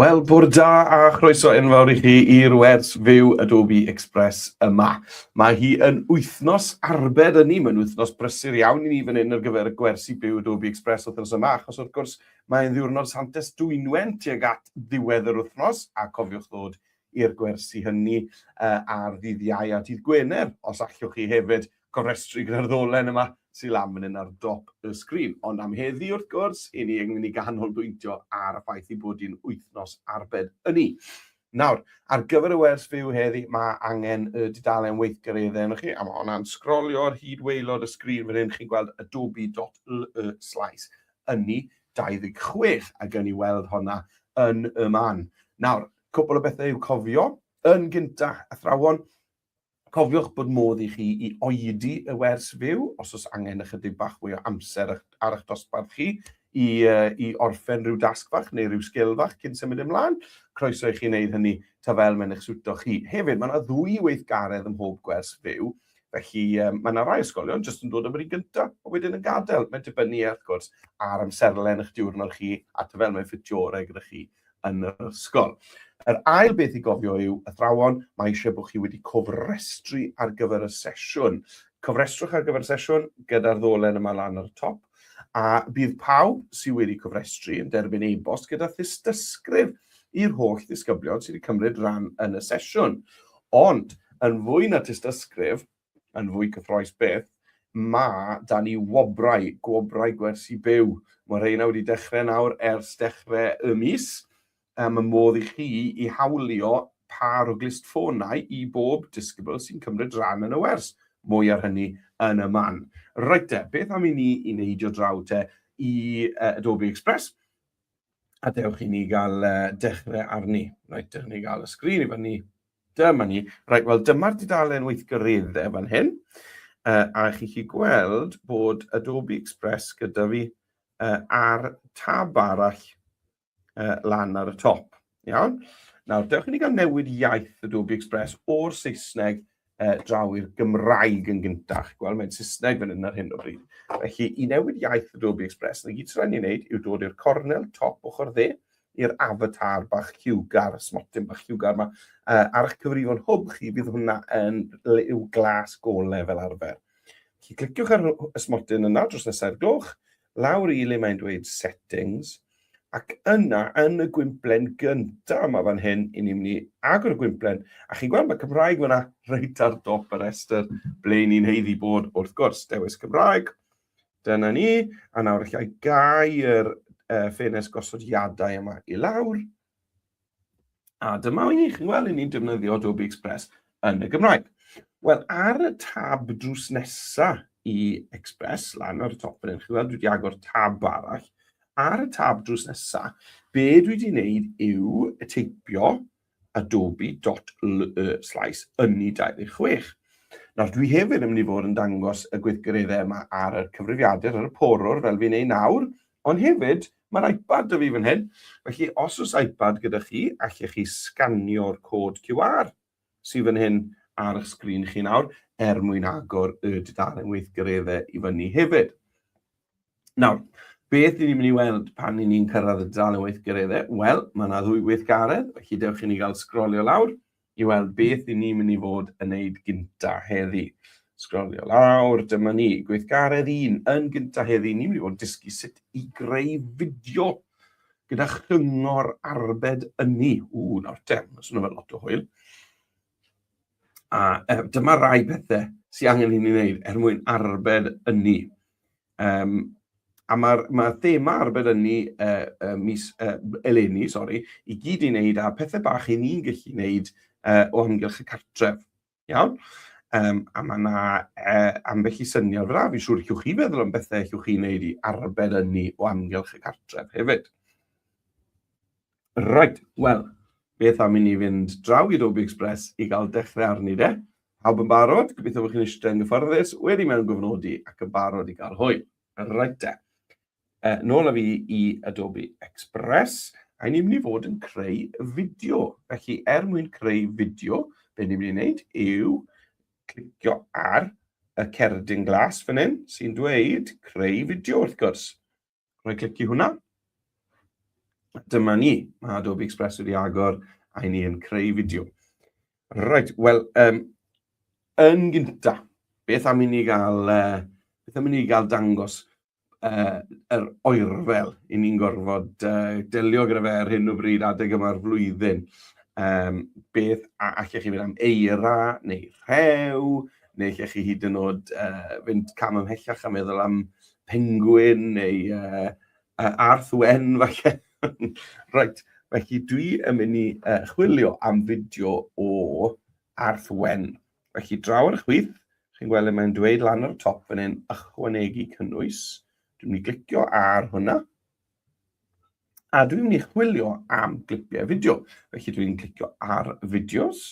Wel, bore da a chroeso enfawr i chi i'r wers fyw Adobe Express yma. Mae hi yn wythnos arbed ynni, mae'n wythnos brysur iawn i ni fan hyn ar gyfer y gwersi byw Adobe Express wythnos yma, achos wrth gwrs mae'n ddiwrnod Santes Dwynwen tuag at ddiwedd yr wythnos, a cofiwch ddod i'r gwersi hynny uh, ar ddydd Iau a dydd Gwener, os allwch chi hefyd cofrestru gyda'r ddolen yma sy'n lan fan hyn ar dop y sgrin. Ond am heddi, wrth gwrs, i ni yn mynd i ganolbwyntio ar y ffaith ei bod hi'n wythnos arbed ynni. Nawr, ar gyfer y wers fyw heddi, mae angen y dudalen weithgareddau arnoch chi, a mae hwnna'n sgrolio ar hyd waelod y sgrin fan hyn, chi'n gweld adobe.ly slaes ynni 26, a gawn ni weld honna yn y man. Nawr, cwpl o bethau i'w cofio. Yn gynta, athrawon, cofiwch bod modd i chi i oedi y wers fyw os oes angen ychydig bach mwy o amser ar eich dosbarth chi i, uh, i orffen rhyw dasg fach neu rhyw sgil fach cyn symud ymlaen. Croeso i chi wneud hynny ta fel mae'n eich swto chi. Hefyd, mae yna ddwy weithgaredd ym mhob gwers fyw, felly um, mae yna rai ysgolion jyst yn dod am yr un gyntaf a wedyn yn gadael. Mae'n dibynnu, wrth gwrs, ar amserlen eich diwrnod chi a ta fel mae'n ffitio orau gyda chi yn yr ysgol. Yr ail beth i gofio yw, athrawon, mae eisiau bod chi wedi cofrestru ar gyfer y sesiwn. Cofrestrwch ar gyfer y sesiwn gyda'r ddolen yma lan ar y top, a bydd pawb sydd wedi cofrestru yn derbyn e-bost gyda thystysgrif i'r holl ddisgyblion sydd wedi cymryd rhan yn y sesiwn. Ond, yn fwy na tystysgrif, yn fwy cyffroes byth, ma' 'da ni wobrau, gwobrau gwersi byw. Mae rheina wedi dechrau nawr ers dechrau y mis, a mae modd i chi i hawlio pâr o glustffonau i bob disgybl sy'n cymryd rhan yn y wers. Mwy ar hynny yn y man. Reit te, beth am i ni i neidio draw te i uh, Adobe Express? A dewch i ni gael uh, dechrau arni. Reit, dewch i ni gael y sgrin i fyny. Dyma ni. Reit, wel dyma'r dudalen weithgareddau fan hyn. Uh, a chi chi gweld bod Adobe Express gyda fi uh, ar tab arall uh, lan ar y top. Iawn? Nawr, dewch i ni gael newid iaith Adobe Express o'r Saesneg uh, draw i'r Gymraeg yn gyntaf. Gweld, mae'n Saesneg fan hyn ar hyn o bryd. Felly, i newid iaith Adobe Express, na gyd sy'n rhaid ni wneud yw dod i'r cornel top ochr dde, i'r avatar bach lliwgar, y smotyn bach lliwgar yma. Uh, ar eich cyfrifon hwb chi, bydd hwnna yn liw glas gole fel arfer. Felly cliciwch ar y smotyn yna dros nesau'r gloch, lawr i le mae'n dweud settings, ac yna yn y gwymplen gyntaf yma fan hyn, i ni'n mynd i agor y gwymplen, a chi'n gweld mae Cymraeg fyna reit ar dop y rhestr ble ni'n heiddi bod wrth gwrs, dewis Cymraeg, Dyna ni, a nawr allai gau yr uh, ffenest gosodiadau yma i lawr. A dyma i ni, chi'n gweld, i ni'n defnyddio Adobe Express yn y Gymraeg. Wel, ar y tab drws nesa i Express, lan ar y top fan hyn, chi'n gweld, dwi wedi agor tab arall. Ar y tab drws nesa, be dwi wedi wneud yw teipio adobe.ly slaes ynni 26. Nawr, dwi hefyd yn mynd i fod yn dangos y gweithgareddau yma ar y cyfrifiadur, ar y porwr, fel fi'n ei nawr, ond hefyd mae'r iPad 'da fi fan hyn. Felly, os oes iPad gyda chi, allech chi sganio'r cod QR sydd fan hyn ar eich sgrin chi nawr, er mwyn agor y dudalen weithgareddau i fyny hefyd. Nawr, beth ni'n mynd i weld pan ni'n ni'n cyrraedd y dudalen weithgareddau? Wel, mae yna ddwy weithgaredd, felly dewch i ni gael sgrolio lawr i weld beth ni'n ni'n mynd i fod yn neud gynta heddi. Sgrolio lawr, dyma ni, gweithgaredd un yn gynta heddi, ni'n mynd i fod yn dysgu sut i greu fideo gyda chyngor arbed ynni. Ww, nawr te, mae'n swnio fel lot o hwyl. A uh, dyma rai pethau sy'n angen i ni wneud er mwyn arbed ynni. Um, a mae'r ma thema arbed ynni uh, uh, mis uh, eleni, sori, i gyd i wneud â pethau bach i ni'n gallu wneud uh, o amgylch y cartref. Iawn? Um, a mae yna uh, ambell i syniad fyna. Fi'n siŵr allwch chi feddwl am bethau allwch chi wneud i arbed ynni o amgylch y cartref hefyd. Reit, wel, beth am i ni fynd draw i Adobe Express i gael dechrau arni de? Pawb yn barod? Gobeithio bod chi'n eistedd yn gyfforddus, wedi mewn gofnodi ac yn barod i gael hwyl. Reit de. Uh, nôl â fi i Adobe Express, a ni'n mynd i fod yn creu fideo. Felly, er mwyn creu fideo, be ni'n mynd i wneud yw clicio ar y cerdyn glas fan hyn, sy'n dweud creu fideo wrth gwrs. Rhoi clic i hwnna. Dyma ni, mae Adobe Express wedi agor a i ni yn creu fideo. Reit, wel, um, yn gynta, beth am i ni gael, uh, beth am i ni gael dangos uh, yr oerfel i ni'n gorfod uh, delio gyda fe ar hyn o bryd adeg yma'r flwyddyn. Um, beth a allech chi fynd am eira neu rhew, neu allech chi hyd yn oed uh, fynd cam ymhellach a meddwl am pengwin neu uh, arth wen falle. Reit, felly dwi yn mynd i uh, chwilio am fideo o arth wen. Felly draw ar y chwith, chi'n gweld le mae'n dweud lan ar y top fan hyn, ychwanegu cynnwys. Dwi'n mynd i glicio ar hwnna. A dwi'n mynd i chwilio am glipiau fideo. Felly dwi'n clicio ar fideos.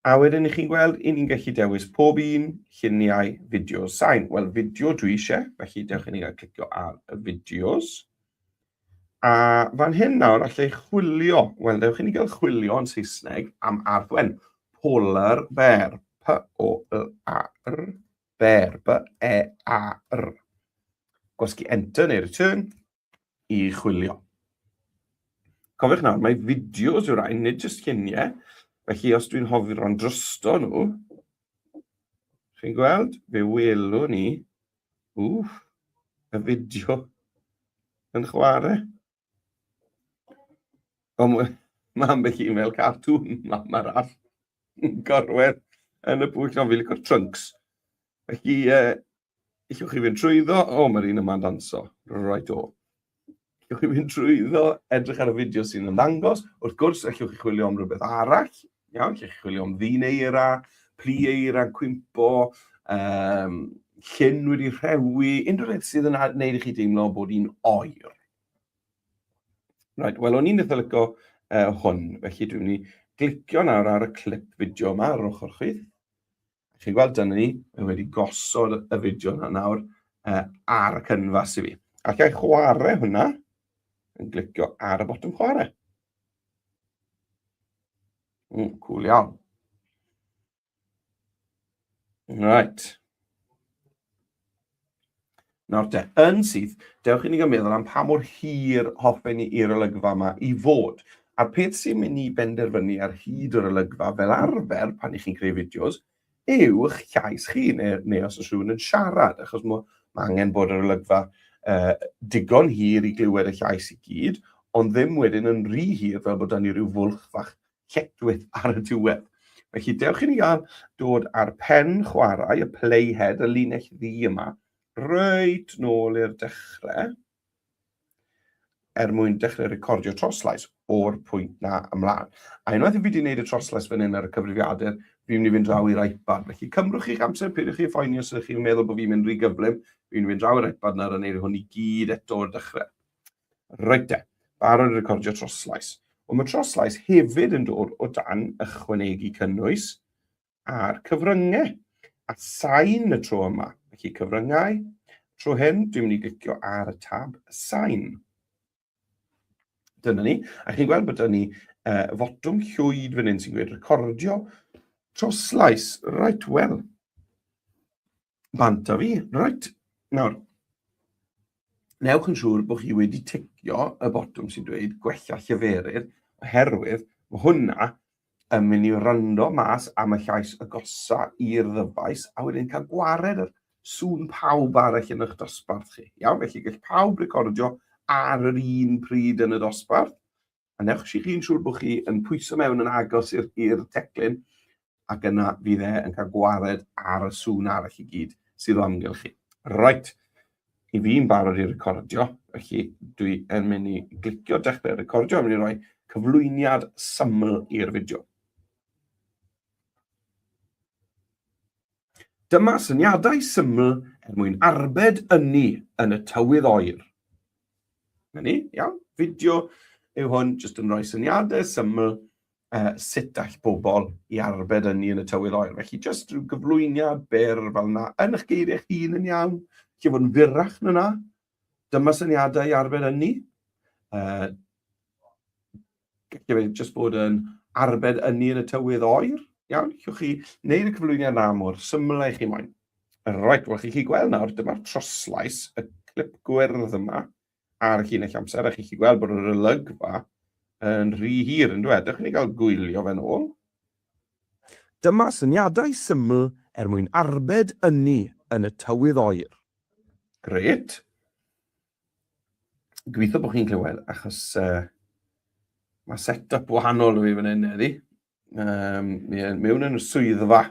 A wedyn i chi'n gweld, i ni'n gallu dewis pob un, lluniau, fideos, sain. Wel, fideo dwi eisiau, felly dewch i ni gael clicio ar y fideos. A fan hyn nawr, allai chwilio. Wel, dewch i ni gael chwilio yn Saesneg am ardd wen. Polar Bear. P-O-L-A-R. Bear. B-E-A-R. Gwasgu Enter neu Return. i chwilio. Cofiwch nawr, mae fideos yw'r rhain, nid jyst lluniau. Felly os dwi'n hofro'n drosto nhw, chi'n gweld, fe welwn ni, wff, y fideo yn chwarae. Ond mae ambell un fel cartŵn, mam arall yn gorwedd yn y pwll, ond fi'n licio'r trunks. Felly, uh, Ellwch chi fynd trwyddo, o, mae'r un yma'n danso, right o. Ellwch chi fynd trwyddo, edrych ar y fideo sy'n ymddangos. Wrth gwrs, ellwch chi chwilio am rhywbeth arall, iawn, ellwch chi chwilio am ddyn eira, plu eira, cwympo, um, llyn wedi rhewi, unrhyw beth sydd yn gwneud i chi deimlo bod hi'n oer. Right, wel, o'n i'n eitha licio uh, hwn, felly dwi'n mynd i glicio nawr ar y clip fideo yma ar yr ochr chwith. Chi'n gweld, dyna ni, mae wedi gosod y fideo yna nawr uh, ar y cynfas i fi. Alla i chwarae hwnna yn glicio ar y botwm chwarae. Mm, cool iawn. Right. Nawr te, yn syth, dewch i ni gael meddwl am pa mor hir hoffen ni i'r olygfa yma i fod. A'r peth sy'n mynd i benderfynu ar hyd yr olygfa fel arfer pan i chi'n creu fideos yw eich llais chi, neu, neu os oes rhywun yn siarad, achos mae, mae angen bod yr olygfa uh, digon hir i glywed y llais i gyd, ond ddim wedyn yn rhy hir fel bod 'da ni rhyw fwlch fach lletchwith ar y diwedd. Felly dewch i ni gael dod ar pen chwarae, y playhead, y linell ddu yma, reit nôl i'r dechrau, er mwyn dechrau recordio troslais o'r pwynt na ymlaen. A unwaith i fi wedi gwneud y troslais fan hyn ar y cyfrifiadur, fi'n mynd i fynd draw i'r iPad. Felly cymrwch chi'ch amser, peidiwch chi phoeni os ydych chi'n meddwl bod fi'n mynd rhy gyflym. Fi'n mynd i fynd draw i'r iPad nawr a gwneud hwn i gyd eto o'r dechrau. Reit te, barod i recordio troslais. Wel, mae troslais hefyd yn dod o dan ychwanegu cynnwys a'r cyfryngau. A sain y tro yma. Felly cyfryngau, tro hyn dwi'n mynd i glicio ar y tab sain. Dyna ni. A chi'n gweld bod 'da ni uh, fotwm llwyd fan hyn sy'n gweud recordio troslais. Right, wel. Bant â fi. Right. Nawr, newch yn siŵr bod chi wedi ticio y botwm sy'n dweud gwella lleferydd, oherwydd mae hwnna yn mynd i wrando mas am y llais agosa i'r ddyfais a wedyn cael gwared ar sŵn pawb arall yn eich dosbarth chi. Iawn, felly gall pawb recordio ar yr un pryd yn y dosbarth. A newch chi chi'n siŵr bod chi yn pwyso mewn yn agos i'r teclyn, ac yna fydd e yn cael gwared ar y sŵn arall i gyd sydd o amgylch chi. Reit, i fi'n barod i recordio, felly dwi yn mynd i glicio dechrau recordio, yn mynd i roi cyflwyniad syml i'r fideo. Dyma syniadau syml er mwyn arbed ynni yn y tywydd oer. Na ni, iawn. Fideo yw hwn, jyst yn rhoi syniadau syml uh, sut all bobl i arbed ynni yn y tywydd oer. Felly, jyst rhyw gyflwyniad byr fel yna, yn eich geiriau eich hun yn iawn, lle fod yn fyrrach na na. Dyma syniadau i arbed ynni. Uh, Gallai fe jyst bod yn arbed ynni yn y tywydd oer. Iawn, llwch chi wneud y cyflwyniad na mor syml â chi moyn. Reit, wel chi'n gallu gweld nawr, dyma'r troslais, y clip gwyrdd yma, ar y llinell amser, a chi'n gallu gweld bod yr olygfa yn rhy hir, yn dweud. Dewch i ni gael gwylio fe'n ôl. Dyma syniadau syml er mwyn arbed ynni yn y tywydd oer. Grêt. Gobeithio bod chi'n clywed, achos mae set-up wahanol 'da fi fan hyn heddi. Ni yn mewn yn y swyddfa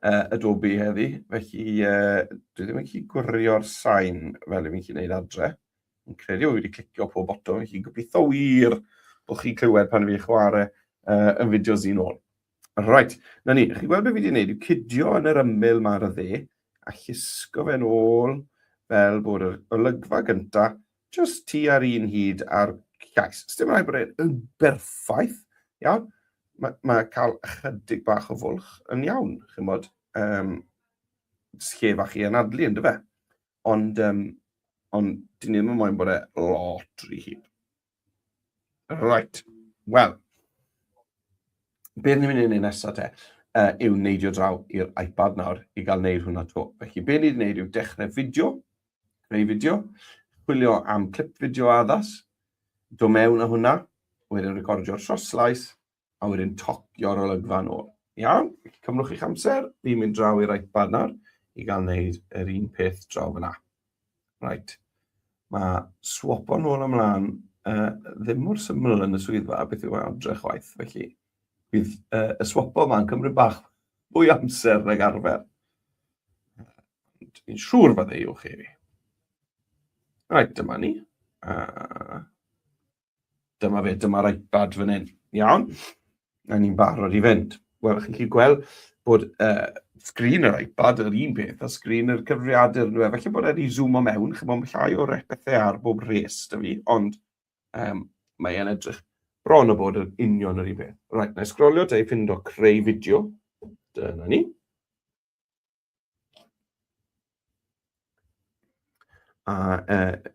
Adobe heddi, felly dwi ddim yn gallu gwirio'r sain fel i fi'n gallu gwneud adre. Fi'n credu bod fi wedi clicio pob botwm, felly gobeithio wir bod chi'n clywed pan fi'n chwarae yn fideos i'n ôl. Right, na ni, chi'n gweld beth fi wedi gwneud yw cydio yn yr ymyl ma ar y dde a llusgo fe'n ôl fel bod yr olygfa gynta jyst tu ar un hyd a'r llais. Sdim rhaid bod e'n berffaith, iawn? Mae, mae cael ychydig bach o fwlch yn iawn, chi'n bod, lle fach i anadlu, ynddo fe? Ond, ond dyn ni ddim yn moyn bod e lot rhy hir. Right, wel, beth ni'n mynd i wneud nesaf te yw neidio draw i'r iPad nawr i gael wneud hwnna to. Felly, be ni wedi wneud yw dechrau fideo, creu fideo, chwilio am clip fideo addas, dod mewn â hwnna, wedyn recordio'r troslais, a wedyn tocio'r olygfa nôl. Iawn, cymrwch eich amser, fi'n mynd draw i'r iPad nawr i gael wneud yr un peth draw fyna. Right. Mae swapo nôl ymlaen ddim mor syml yn y swyddfa, beth yw e adre chwaith, felly bydd y swapo yma'n cymryd bach fwy amser nag arfer. Fi'n siŵr fydde i'w chi fi. Right, dyma ni. Dyma fe, dyma'r iPad fan hyn. Iawn? A ni'n barod i fynd. Wel, chi'n gallu gweld bod sgrin yr iPad yr un peth a sgrin yr cyfrifiadur. Yndyw e? Falle bod e wedi zoomo mewn, chimod, mae llai o bethau ar bob rhes 'da fi, ond mae e'n edrych bron o bod yn union yr un peth. Right, na i sgrolio te i ffindo creu fideo. Dyna ni. A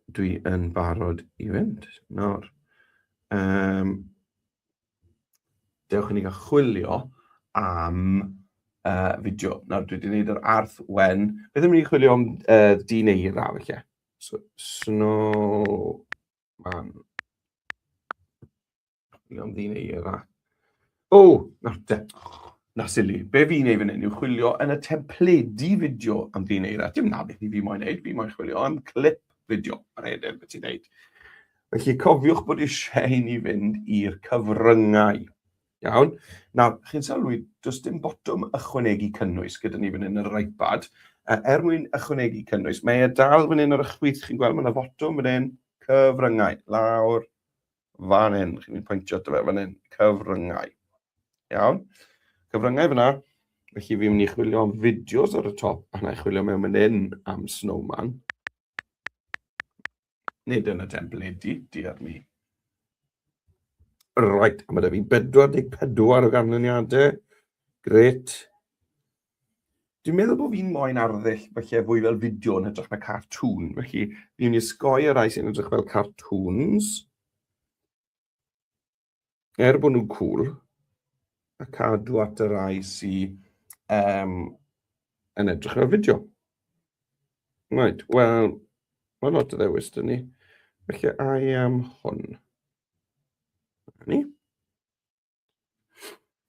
dwi yn barod i fynd nawr. Dewch i ni gael chwilio am fideo. Nawr, dwi wedi gwneud yr arth wen. Beth am i ni chwilio am dyn eira, felly? So, snowman. Chwilio am ddyn eira. O, nawr te. Na sili. Be fi'n neud fan hyn yw chwilio yn y templedi fideo am ddyn eira. Dim na beth i fi moyn neud. Fi moyn chwilio am clip fideo. Mae'n edrych beth ti'n neud. Felly cofiwch bod eisiau i ni fynd i'r cyfryngau. Iawn? Nawr, chi'n sylwi, does dim botwm ychwanegu cynnwys gyda ni fan hyn ar yr iPad. Er mwyn ychwanegu cynnwys, mae e dal fan hyn ar y chwith. Chi'n gweld mae yna fotwm fan hyn, cyfryngau, lawr, fan hyn, chi'n mynd pwyntio ato fe, fan hyn, cyfryngau. Iawn? Cyfryngau fyna, felly fi'n mynd i chwilio am fideos ar y top, a na i chwilio mewn fan hyn am snowman. Nid yn y templedi, diar mi. Right, a mae da fi 44 o ganlyniadau. Gret. Dwi'n meddwl bod fi'n moyn arddull falle fwy fel fideo yn hytrach na cartŵn, felly fi'n mynd i osgoi y rhai sy'n edrych fel cartoons. Er bod nhw'n cool, a cadw at y rhai sy'n yn edrych fel fideo. Right, wel, mae lot o ddewis dyn ni. Felly, I am hwn. Ni.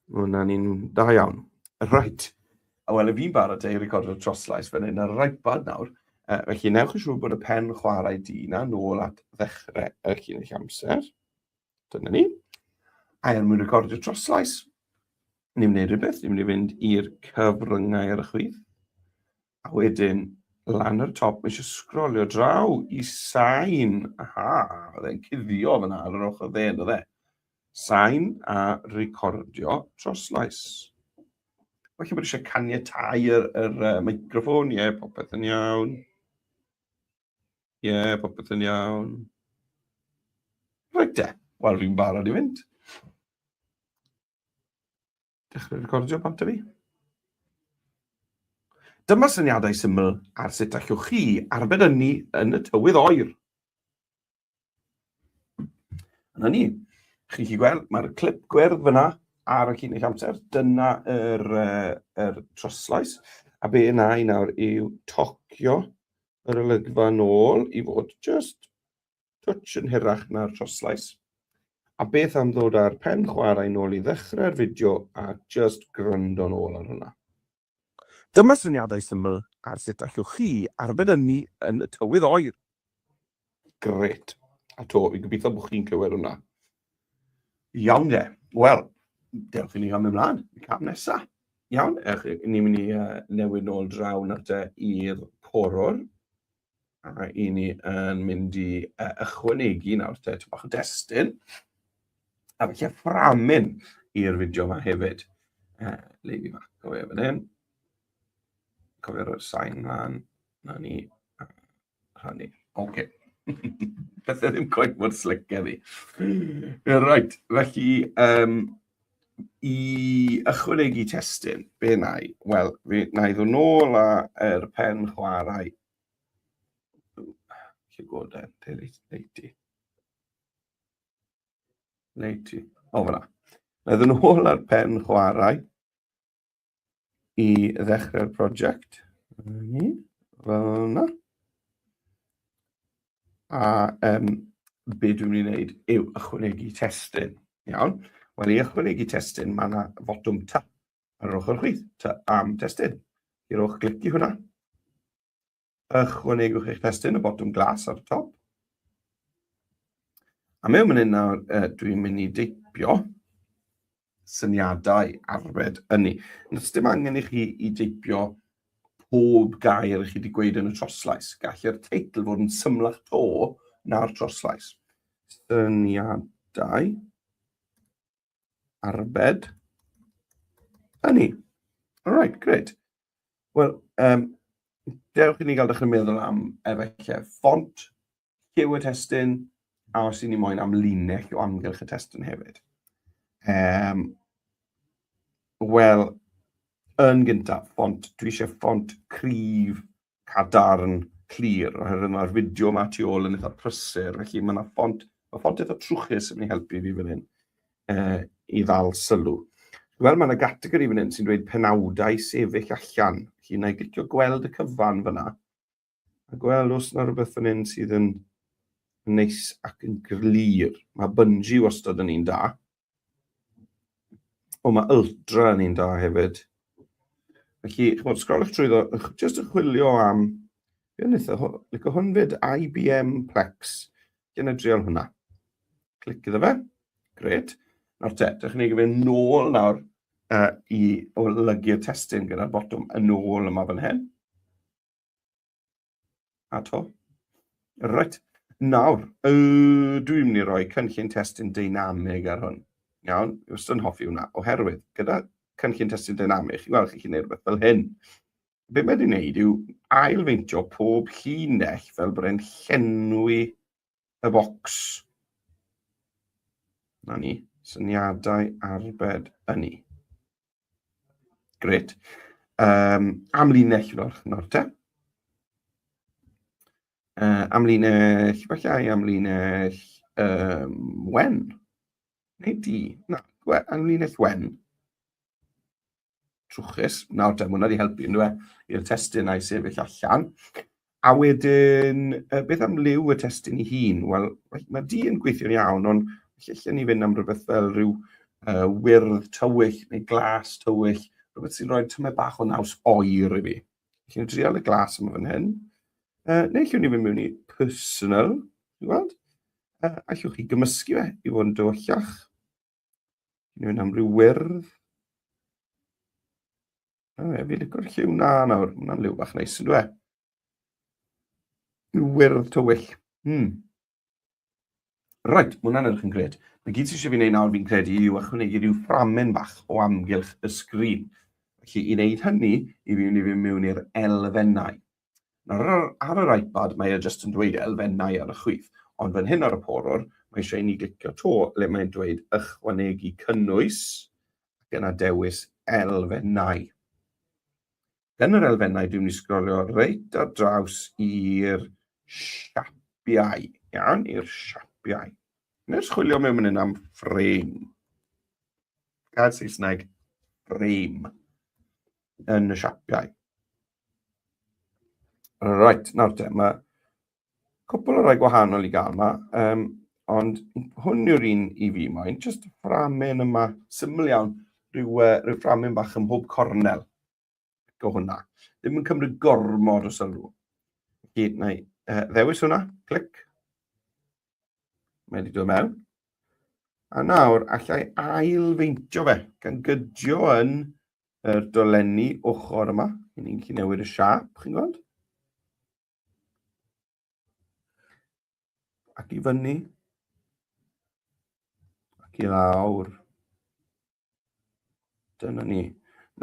Mae hwnna'n un da iawn. Reit. A wel, fi'n barod i recordio'r troslais fan hyn ar yr iPad nawr. Felly, newch yn siŵr bod y pen chwarae di na nôl at ddechrau y llinell amser. Dyna ni. A er mwyn recordio'r troslais, ni'n mynd i rhywbeth, ni'n mynd i fynd i'r cyfryngau ar y chwith. A wedyn, lan ar y top, mae eisiau sgrolio draw i sain. Aha, oedd e'n cuddio fyna ar yr ochr dde, ynddo fe? Sain a recordio troslais. Felly bod eisiau caniatáu yr, yr microffon, ie, yeah, popeth yn iawn. Ie, yeah, popeth yn iawn. Reit de, wel fi'n barod i fynd. Dechrau recordio bant fi. Dyma syniadau syml ar sut allwch chi arbed ynni yn y tywydd oer. Yna ni. Chi'n gallu gweld, mae'r clip gwyrdd fyna ar y llinell amser. Dyna yr, yr troslais. A be yna i nawr yw tocio yr olygfa nôl i fod just. Twtsh yn hirach na'r troslais. A beth am ddod â'r pen chwarae nôl i ddechrau'r fideo a just gwrando nôl ar hwnna. Dyma syniadau syml ar sut allwch chi arbed ynni yn y tywydd oer. Grêt. A to, fi'n gobeithio bod chi'n clywed hwnna. Iawn de. Wel, dewch i ni gael mynd mlaen. Y cam nesa. Iawn, ewch, ni'n mynd i uh, newid nôl draw nawr te i'r porwr. A i ni yn mynd i uh, ychwanegu nawr te, tipyn bach o destun. A felly fframyn i'r fideo yma hefyd. Uh, le fi fac o fe fan hyn. Cofio roi'r sain mlaen. Na ni. Rhannu. Oce. Pethau ddim cweit mor slick heddi. Right, felly, um, i ychwanegu testun, be na i? Wel, fe na i ddod nôl â'r pen chwarae. Llygoden, te leiti. Leiti. O, fyna. Na i ddod nôl â'r pen chwarae i ddechrau'r prosiect. Ni, fel yna. A um, be dwi'n mynd i wneud yw ychwanegu testun. Iawn? Wel, i ychwanegu testun, mae yna fotwm T ar yr ochr chwith, T am testun. I rowch glic i hwnna. Ychwanegwch eich testun, y botwm glas ar y top. A mewn fan hyn nawr, uh, dwi'n mynd i deipio syniadau arbed ynni. Does dim angen i chi i deipio pob gair i chi wedi gweud yn y troslais. Gall yr teitl fod yn symlach to na'r troslais. Syniadau arbed ynni. All right, great. Wel, um, dewch i ni gael dechrau meddwl am efallai ffont, lliw y testun, a os i ni moyn am linell o amgylch y testun hefyd. Um, Wel, yn gyntaf, ffont, dwi eisiau ffont cryf, cadarn, clir, oherwydd mae'r fideo yma tu ôl yn eitha prysur, felly mae yna ffont, mae ffont eitha trwchus yn mynd i helpu fi fan hyn uh, i ddal sylw. Wel, mae yna gategori fan hyn sy'n dweud penawdau sefyll allan. Felly, na i glicio gweld y cyfan fyna. A gweld os yna rhywbeth fan hyn sydd yn neis ac yn glir. Mae bungee wastad yn un da. O, mae Ultra yn un da hefyd. Felly, ch'mod, sgroliwch trwyddo, jyst yn chwilio am... Fi yn eitha, licio hwn fyd, IBM Plex. Dyna drial hwnna. Clic iddo fe. Gret. Nawr te, dych chi'n ei gyfeirio nôl nawr uh, i olygu'r testun gyda'r botwm yn ôl yma fan hyn. A to. Reit. Nawr, yy, dwi'n mynd i roi cynllun testun deinamig ar hwn. Iawn, fi wastad yn hoffi hwnna, oherwydd gyda cynllun testun deinamig, chi'n gweld, chi'n gallu gwneud rhywbeth fel hyn. Be mae wedi wneud yw ailfeintio pob llinell fel bod e'n llenwi y bocs. Na ni, syniadau arbed ynni. Gret. Um, amlinell nawr, nawr te. Uh, amlinell, falle ai amlinell um, wen. Neu di. Na, amlinell wen. Trwchus. Nawr te, mae hwnna wedi helpu, ynddo e, i'r testun a'i sefyll allan. A wedyn, beth am liw y testun ei hun? Wel, mae du yn gweithio'n iawn, ond falle allen ni fynd am rhywbeth fel rhyw uh, wyrdd tywyll neu glas tywyll, rhywbeth sy'n rhoi tymed bach o naws oer i fi. Felly, ni'n trial y glas yma fan hyn. Uh, neu allwn ni fynd mewn i personal, ti'n gweld? Uh, allwch chi gymysgu fe i fod yn dywyllach. Ni'n mynd am ryw wyrdd. O ie, fi'n licio'r lliw na nawr. Mae hwnna'n liw bach neis, yn dwi? Lliw wyrdd tywyll. Hmm. Right, mae hwnna'n edrych yn gred. Mae gyd sydd eisiau fi wneud nawr fi'n credu yw ychwanegu rhyw fframen bach o amgylch y sgrin. Felly i wneud hynny, i fi mynd i fynd mewn i'r elfennau. Nawr ar, ar yr iPad mae e jyst yn dweud elfennau ar y chwith, ond fan hyn ar y porwr mae eisiau i ni glicio to le mae'n dweud ychwanegu cynnwys ac yna dewis elfennau. Yn yr elfennau dwi'n mynd i sgrolio reit ar draws i'r siapiau. Iawn, i'r siapiau. Nes chwilio mewn fan hyn am frame. Gair Saesneg, frame. Yn y siapiau. Right, nawr te, mae Cwpl o rai gwahanol i gael yma, um, ond hwn yw'r un i fi moyn. Just fframen yma, syml iawn, rhyw, rhyw fframen bach ym mhob cornel. Go hwnna. Ddim yn cymryd gormod o sylw. Felly, na i ddewis hwnna, clic. Mae wedi dod mewn. A nawr, allai ail-feintio fe, gan gydio yn yr dolenni ochr yma. Ni'n gallu newid y siâp, chi'n gweld? Ac i fyny. Ac i lawr. Dyna ni.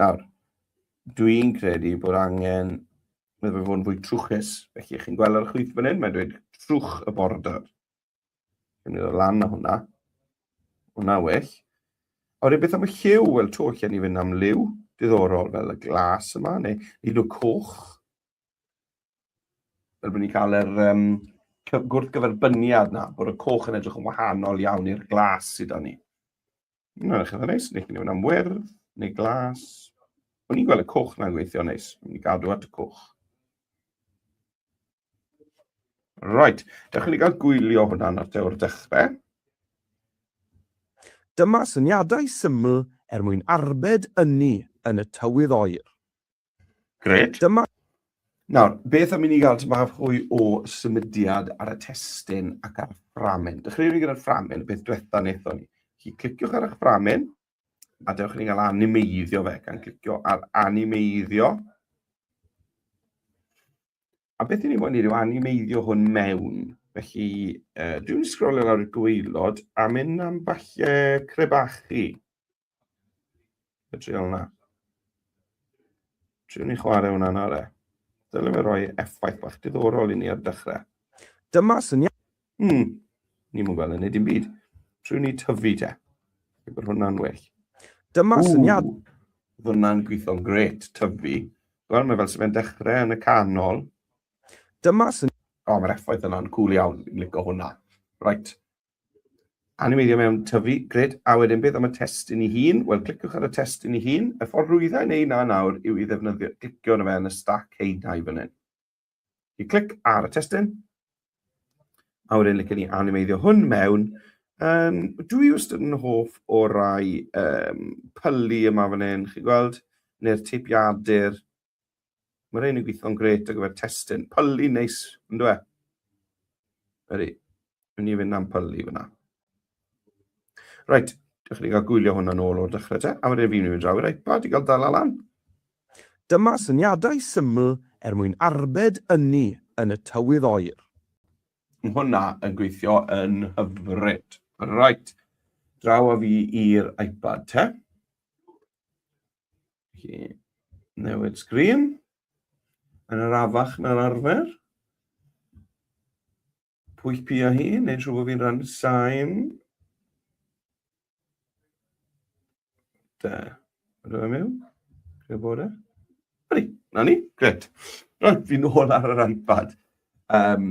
Nawr, dwi'n credu bod angen iddo fe fod yn fwy trwchus. Felly, chi'n gweld ar y chwith fan hyn, mae'n dweud trwch y border. Dwi'n mynd lan â hwnna. Hwnna well. A wedyn beth am y lliw? Wel, to, lle ni fynd am liw diddorol fel y glas yma, neu hyd o coch. Fel bod ni'n cael yr um, gwrthgyferbyniad na, bod y coch yn edrych yn wahanol iawn i'r glas sydd â ni. Mae'n edrych yn neis, neu chi'n mynd am wyrdd, neu glas. O'n i'n gweld y coch na'n gweithio neis. O'n i'n gadw at y coch. Right, dewch i ni gael gwylio hwnna nawr te o'r dechrau. Dyma syniadau syml er mwyn arbed ynni yn y tywydd oer. Grêt. Dyma. Nawr, beth am i ni gael tipyn bach fwy o symudiad ar y testun ac ar y fframen? Dechreuwn ni gyda'r fframen, y peth diwetha wnaethon ni. Felly, cliciwch ar eich fframen, a dewch i ni gael animeiddio fe, gan clicio ar animeiddio. A beth i ni moyn neud yw animeiddio hwn mewn. Felly, uh, dwi'n sgrolio lawr i'r gwaelod a mynd am falle crebachu. Y trial hwnna. Triwn ni chwarae hwnna nawr e. Dylai fe roi effaith bach diddorol i ni ar dechrau. Dyma syniad. Ni'n mwyn gweld yn neud dim byd. Triwn ni tyfu te. Bod hwnna'n well. Dyma syniad. Oedd hwnna'n gweithio'n gret, tyfu. Wel, mae fel sy'n fe'n dechrau yn y canol. Dyma sy'n... O, mae'r effaith yna'n cool iawn. Fi'n licio hwnna. Right. Animeiddio mewn tyfu, gret. A wedyn beth am y testun ei hun? Wel, cliciwch ar y testun ei hun. Y ffordd rwydda i wneud na nawr yw i ddefnyddio, clicio arno fe yn y stac haenau fan hyn. I clic ar y testun, a wedyn licen ni animeiddio hwn mewn. Um, dwi wastad yn hoff o rai um, pylu yma fan hyn, chi'n gweld, neu'r teipiadur. Mae rhain yn gweithio'n gret ar gyfer testun. Pylu neis, yn dwi? Ydy, mynd i fynd am pylu fyna. Reit, dewch i ni gael gwylio hwnna nôl o'r dechrau te, a wedyn fi'n mynd draw i'r iPad i gael dala lan. Dyma syniadau syml er mwyn arbed ynni yn y tywydd oer. Mae hwnna yn gweithio yn hyfryd. Reit, draw â fi i'r iPad te. Felly, newid sgrin yn arafach na'r arfer. Pwyll pia hi, neu'n siŵr bod fi'n rhannu sain. Da. Ydw i'n mewn? Creu bod e? Ydy, na ni, gret. Reit, fi'n ôl ar yr iPad. Um,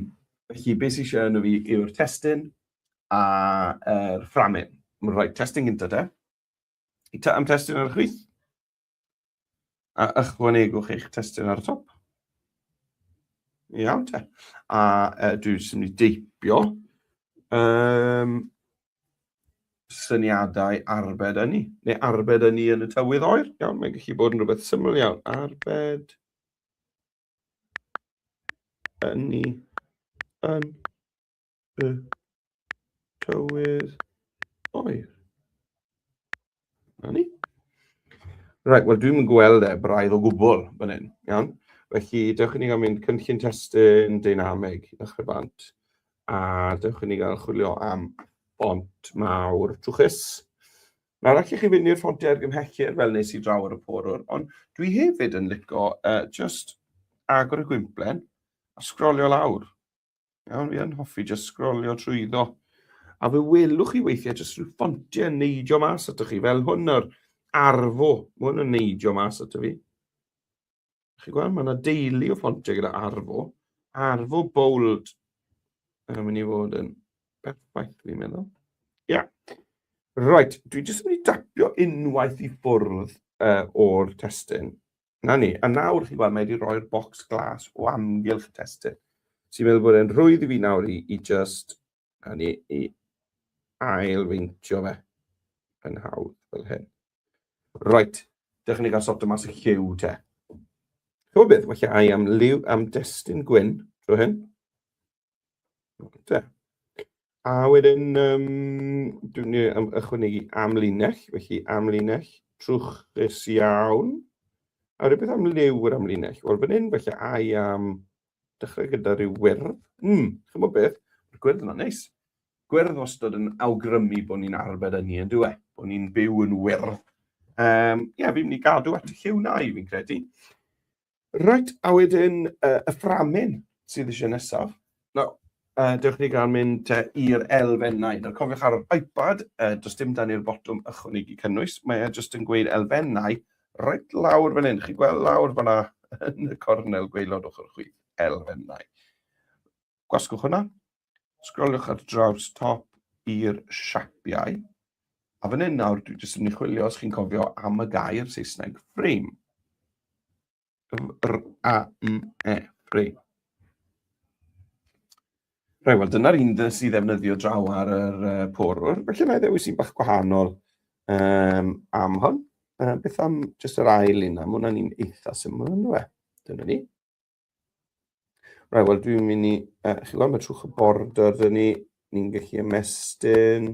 felly, beth sy'n eisiau yno fi yw'r testun a'r fframin. Mae'n rhaid testun gyntaf te. I am testun ar y chwith. A ychwanegwch eich testun ar y top. Iawn te. A dwi jyst yn mynd i deipio um, syniadau arbed ynni, neu arbed ynni yn y tywydd oer. Iawn, mae'n gallu bod yn rhywbeth syml iawn. Arbed ynni yn y tywydd oer. Na ni. Right, wel dwi'n mynd gweld e braidd o gwbl fan hyn, iawn? Felly, dewch i ni gael mynd cynllun testun deinamig i ddechrau bant, a dewch i ni gael chwilio am bont mawr trwchus. Nawr, allwch chi fynd i'r ffontiau argymhellir fel nes i draw ar y porwr, ond dwi hefyd yn lico uh, just agor y gwymplen a sgrolio lawr. Iawn, fi yn hoffi jyst sgrolio trwyddo. A fe welwch chi weithiau jyst rhyw ffontiau yn neidio mas atoch chi, fel hwn o'r Arfo. Mae hwn yn neidio mas ato fi. Chi'n gweld, mae yna deulu o ffontiau gyda Arfo. Arfo Bold yn mynd i fod yn berffaith, fi'n meddwl. Ia. Yeah. Right, dwi jyst yn mynd i dapio unwaith i ffwrdd uh, o'r testun. Na ni. A nawr, chi'n gweld, mae wedi rhoi'r bocs glas o amgylch y testun. Sy'n meddwl bod e'n rhwydd i fi nawr i, i just, a ni, i ail-feintio fe yn hawdd fel hyn. Right, dewch i ni gael sorto mas y lliw te. Chymod beth, falle ai am liw, am destun gwyn tro hyn. Te. A wedyn, um, dwi'n mynd i ychwanegu amlinell, felly amlinell trwchus iawn. A rhywbeth am liw yr amlinell. Wel, fan hyn, felly ai am dechrau gyda rhyw wyrdd. Chymod beth, mae'r gwyrdd yna'n neis. Gwyrdd wastad yn awgrymu bod ni'n arbed ynni yn dyw e, bod ni'n byw yn wyrdd. Um, ie, yeah, fi'n mynd i gadw at y lliw na i fi'n credu. Reit, a wedyn uh, y fframyn sydd eisiau nesaf. No, dewch ni gael mynd i'r elfennau. Nawr cofiwch ar yr iPad, does dim dan i'r botwm ychwanegu cynnwys, mae e jyst yn gweud elfennau reit lawr fan hyn. Chi'n gweld lawr fanna yn y cornel gwaelod ochr chwith, elfennau. Gwasgwch hwnna, sgroliwch ar draws top i'r siapiau, a fan hyn nawr dwi jyst yn mynd i chwilio os chi'n cofio am y gair Saesneg frame. R-A-M-E, frame. Reit, wel dyna'r un dys i ddefnyddio draw ar yr uh, porwr. Felly na i ddewis un bach gwahanol um, am hwn. Uh, beth am jyst yr ail un na? Mae hwnna'n un eitha syml yn dweud. Dyna ni. Reit, wel dwi'n mynd i... Uh, chi'n gweld, mae trwch y border dyn ni. Ni'n gallu ymestyn.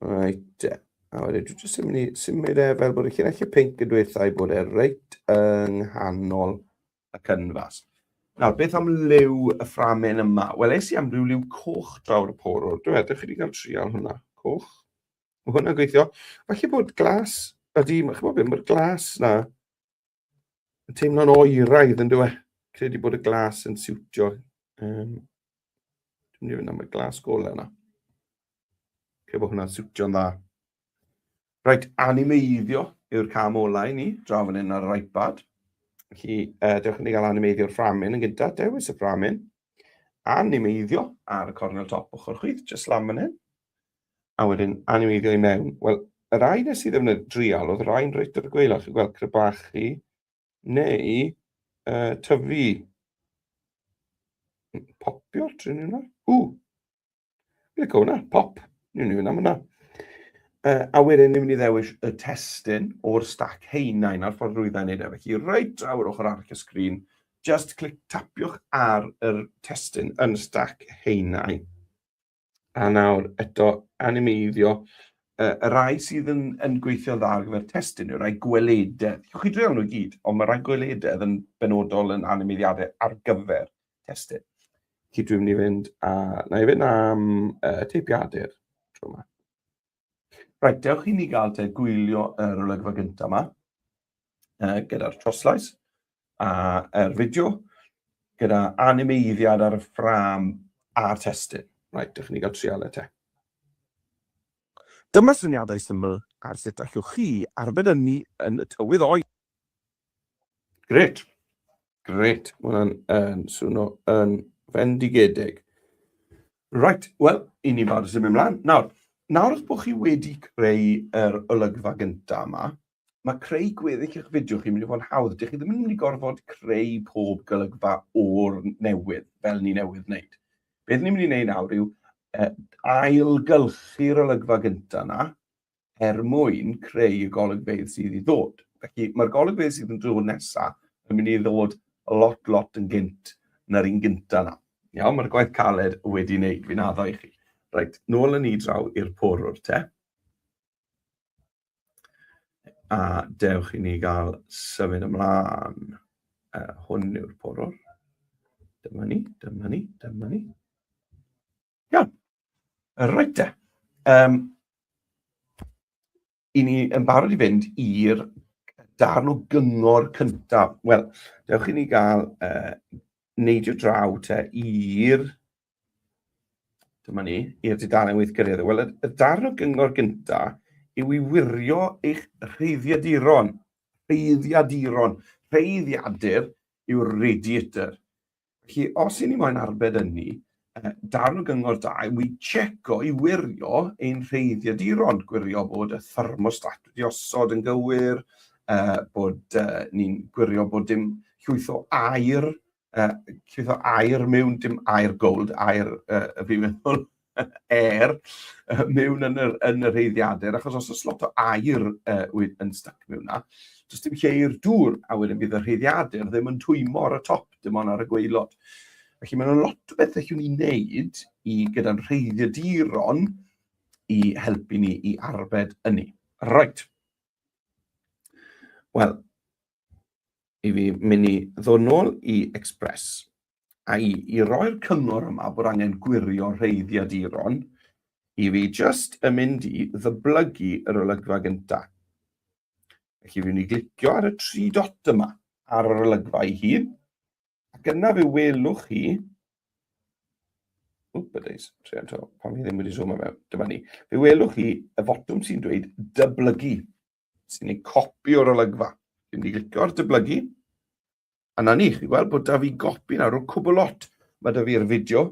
Reit, e. A wedyn dwi jyst yn mynd i symud e fel bod y llinellau pinc yn dweud bod e reit yng nghanol y cynfas. Nawr, beth am liw y fframen yma? Wel, es i am ryw liw coch draw'r y porwr. Dwi'n meddwl, chi wedi cael trial hwnna. Coch. Mae hwnna'n gweithio. Falle bod glas, ydy, chymod beth, mae'r glas na yn teimlo'n oeraidd yn dweud. Credu bod y glas yn siwtio. Um, dwi'n mynd i fynd am y glas golau yna. Credu bod hwnna'n siwtio'n dda. Reit, animeiddio yw'r cam ola i ni, draw fan hyn ar yr iPad. Felly, uh, dewch i ni gael animeiddio'r fframyn yn gyntaf, dewis y fframyn. Animeiddio ar y cornel top ochr chwith, jyst lan fan hyn. A wedyn animeiddio i mewn. Wel, y rai nes i ddefnyddio drial, oedd rhai'n reit ar y gwaelod, chi'n gweld crebachu, neu uh, tyfu. Popio, trin yna. Ww, Fi'n licio hwnna, pop. Ni'n mynd i fynd am hwnna. Uh, a wedyn ni'n mynd i ddewis y testun o'r stac heinain a'r ffordd rwyddau wneud e. Felly reit draw yr ochr arall y sgrin, just clic tapiwch ar yr testun yn y stac heinain. A nawr eto animeiddio uh, y rai sydd yn, yn gweithio dda ar gyfer testun yw'r rai gwelededd. Chwch chi dreul nhw i gyd, ond mae rai gwelededd yn benodol yn animeiddiadau ar gyfer testun. Felly dwi'n mynd i fynd a... Na i fynd am uh, teipiadur tro yma. Reit, dewch i ni gael te gwylio yr olygfa gyntaf yma uh, gyda'r troslais a'r fideo gyda animeiddiad ar y ffrâm a'r testun. Reit, dewch i ni gael trial e te. Dyma syniadau syml ar sut allwch chi arbed ynni yn y tywydd oer. Grêt. Grêt. Mae hwnna'n um, swno yn fendigedig. Right, wel, i ni barod i symud ymlaen. Nawr, nawr os bod chi wedi creu yr olygfa gyntaf yma, mae creu gweddill eich fideo chi'n mynd i fod yn hawdd. Dych chi ddim yn mynd i gorfod creu pob golygfa o'r newydd, fel ni newydd wneud. Beth ni'n mynd i wneud nawr yw uh, ailgylchu'r olygfa gyntaf yna, er mwyn creu y golygfeydd sydd i ddod. Felly mae'r golygfeydd sydd yn dod nesaf yn mynd i ddod lot, lot yn gynt na'r un gyntaf na. Iawn, mae'r gwaith caled wedi wneud, fi'n addo i chi. Reit, nôl yn ni draw i'r porwr te. A dewch i ni gael symud ymlaen. Uh, hwn yw'r porwr. Dyma ni, dyma ni, dyma ni. Iawn. Reit te. Um, I ni yn barod i fynd i'r darn o gyngor cyntaf. Wel, dewch i ni gael uh, neidio draw te i'r... Dyma ni, i'r dudalen weithgareddau. Wel, y, y darn o gyngor gyntaf yw i wirio eich rheiddiaduron. Rheiddiaduron. Rheiddiadur yw'r radiator. Felly, os i ni moyn arbed ynni, darn o gyngor da yw i checo, i wirio ein rheiddiaduron, gwirio bod y thermostat wedi osod yn gywir, Bod ni'n gwirio bod dim llwyth o aer, llwyth o aer mewn, dim aer gold, aer, fi'n meddwl, air, mewn yn yr, yn yr rheiddiadur, achos os oes lot o aer yn stuck mewn na, does dim lle i'r dŵr, a wedyn bydd y rheiddiadur ddim yn twymo ar y top, dim ond ar y gwaelod. Felly mae'n lot o bethau allwn ni wneud i gyda'n rheiddiaduron i helpu ni i arbed ynni. Right. Wel, i fi mynd i ddod nôl i Express a i, i roi'r cyngor yma bod angen gwirio rheiddiaduron, i fi just yn mynd i ddyblygu yr olygfa gyntaf. Felly fi'n mynd i glicio ar y tri dot yma ar yr olygfa ei hun, ac yna fe welwch chi Wp, y days, druan to, pam fi ddim wedi zoom mewn, dyma ni. Fe welwch chi y fotwm sy'n dweud dyblygu, sy'n ei copi o'r olygfa. Fi'n mynd i glicio ar dyblygu, a na ni, chi'n gweld bod da fi gopi nawr o cwbl lot. Mae da fi'r fideo,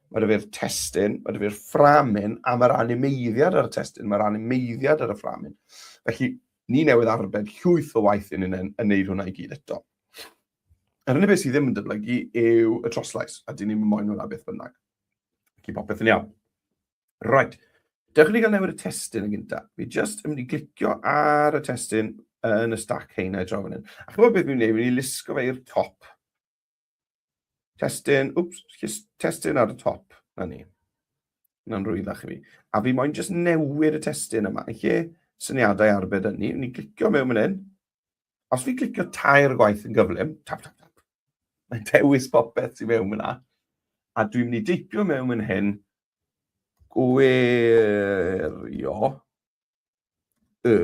mae da fi'r testun, mae da fi'r fframin, a mae'r animeiddiad ar y testun, mae'r animeiddiad ar y fframin. Felly, ni newydd arbed llwyth o waith yn yn, yn neud hwnna i gyd eto. Yr unig beth sydd ddim yn dyblygu yw y troslais, a dyn ni'n moyn hwnna beth bynnag. Felly popeth yn iawn. Right. Dewch i ni gael newid y testun yn gyntaf. Fi just yn mynd i glicio ar y testun yn y stack heina draw fan hyn. A chymod beth fi'n gwneud? Fi'n mynd i lusgo fe i'r top. Testun, wps, testun ar y top. Na ni. Na'n rwyddach i fi. A fi moyn just newid y testun yma. Yn lle syniadau arbed ynni, fi'n clicio mewn fan hyn. Os fi'n clicio tair gwaith yn gyflym, tap, tap, tap, mae'n dewis popeth sy'n mewn fyna. A dwi'n mynd i deipio mewn fan hyn, gwirio y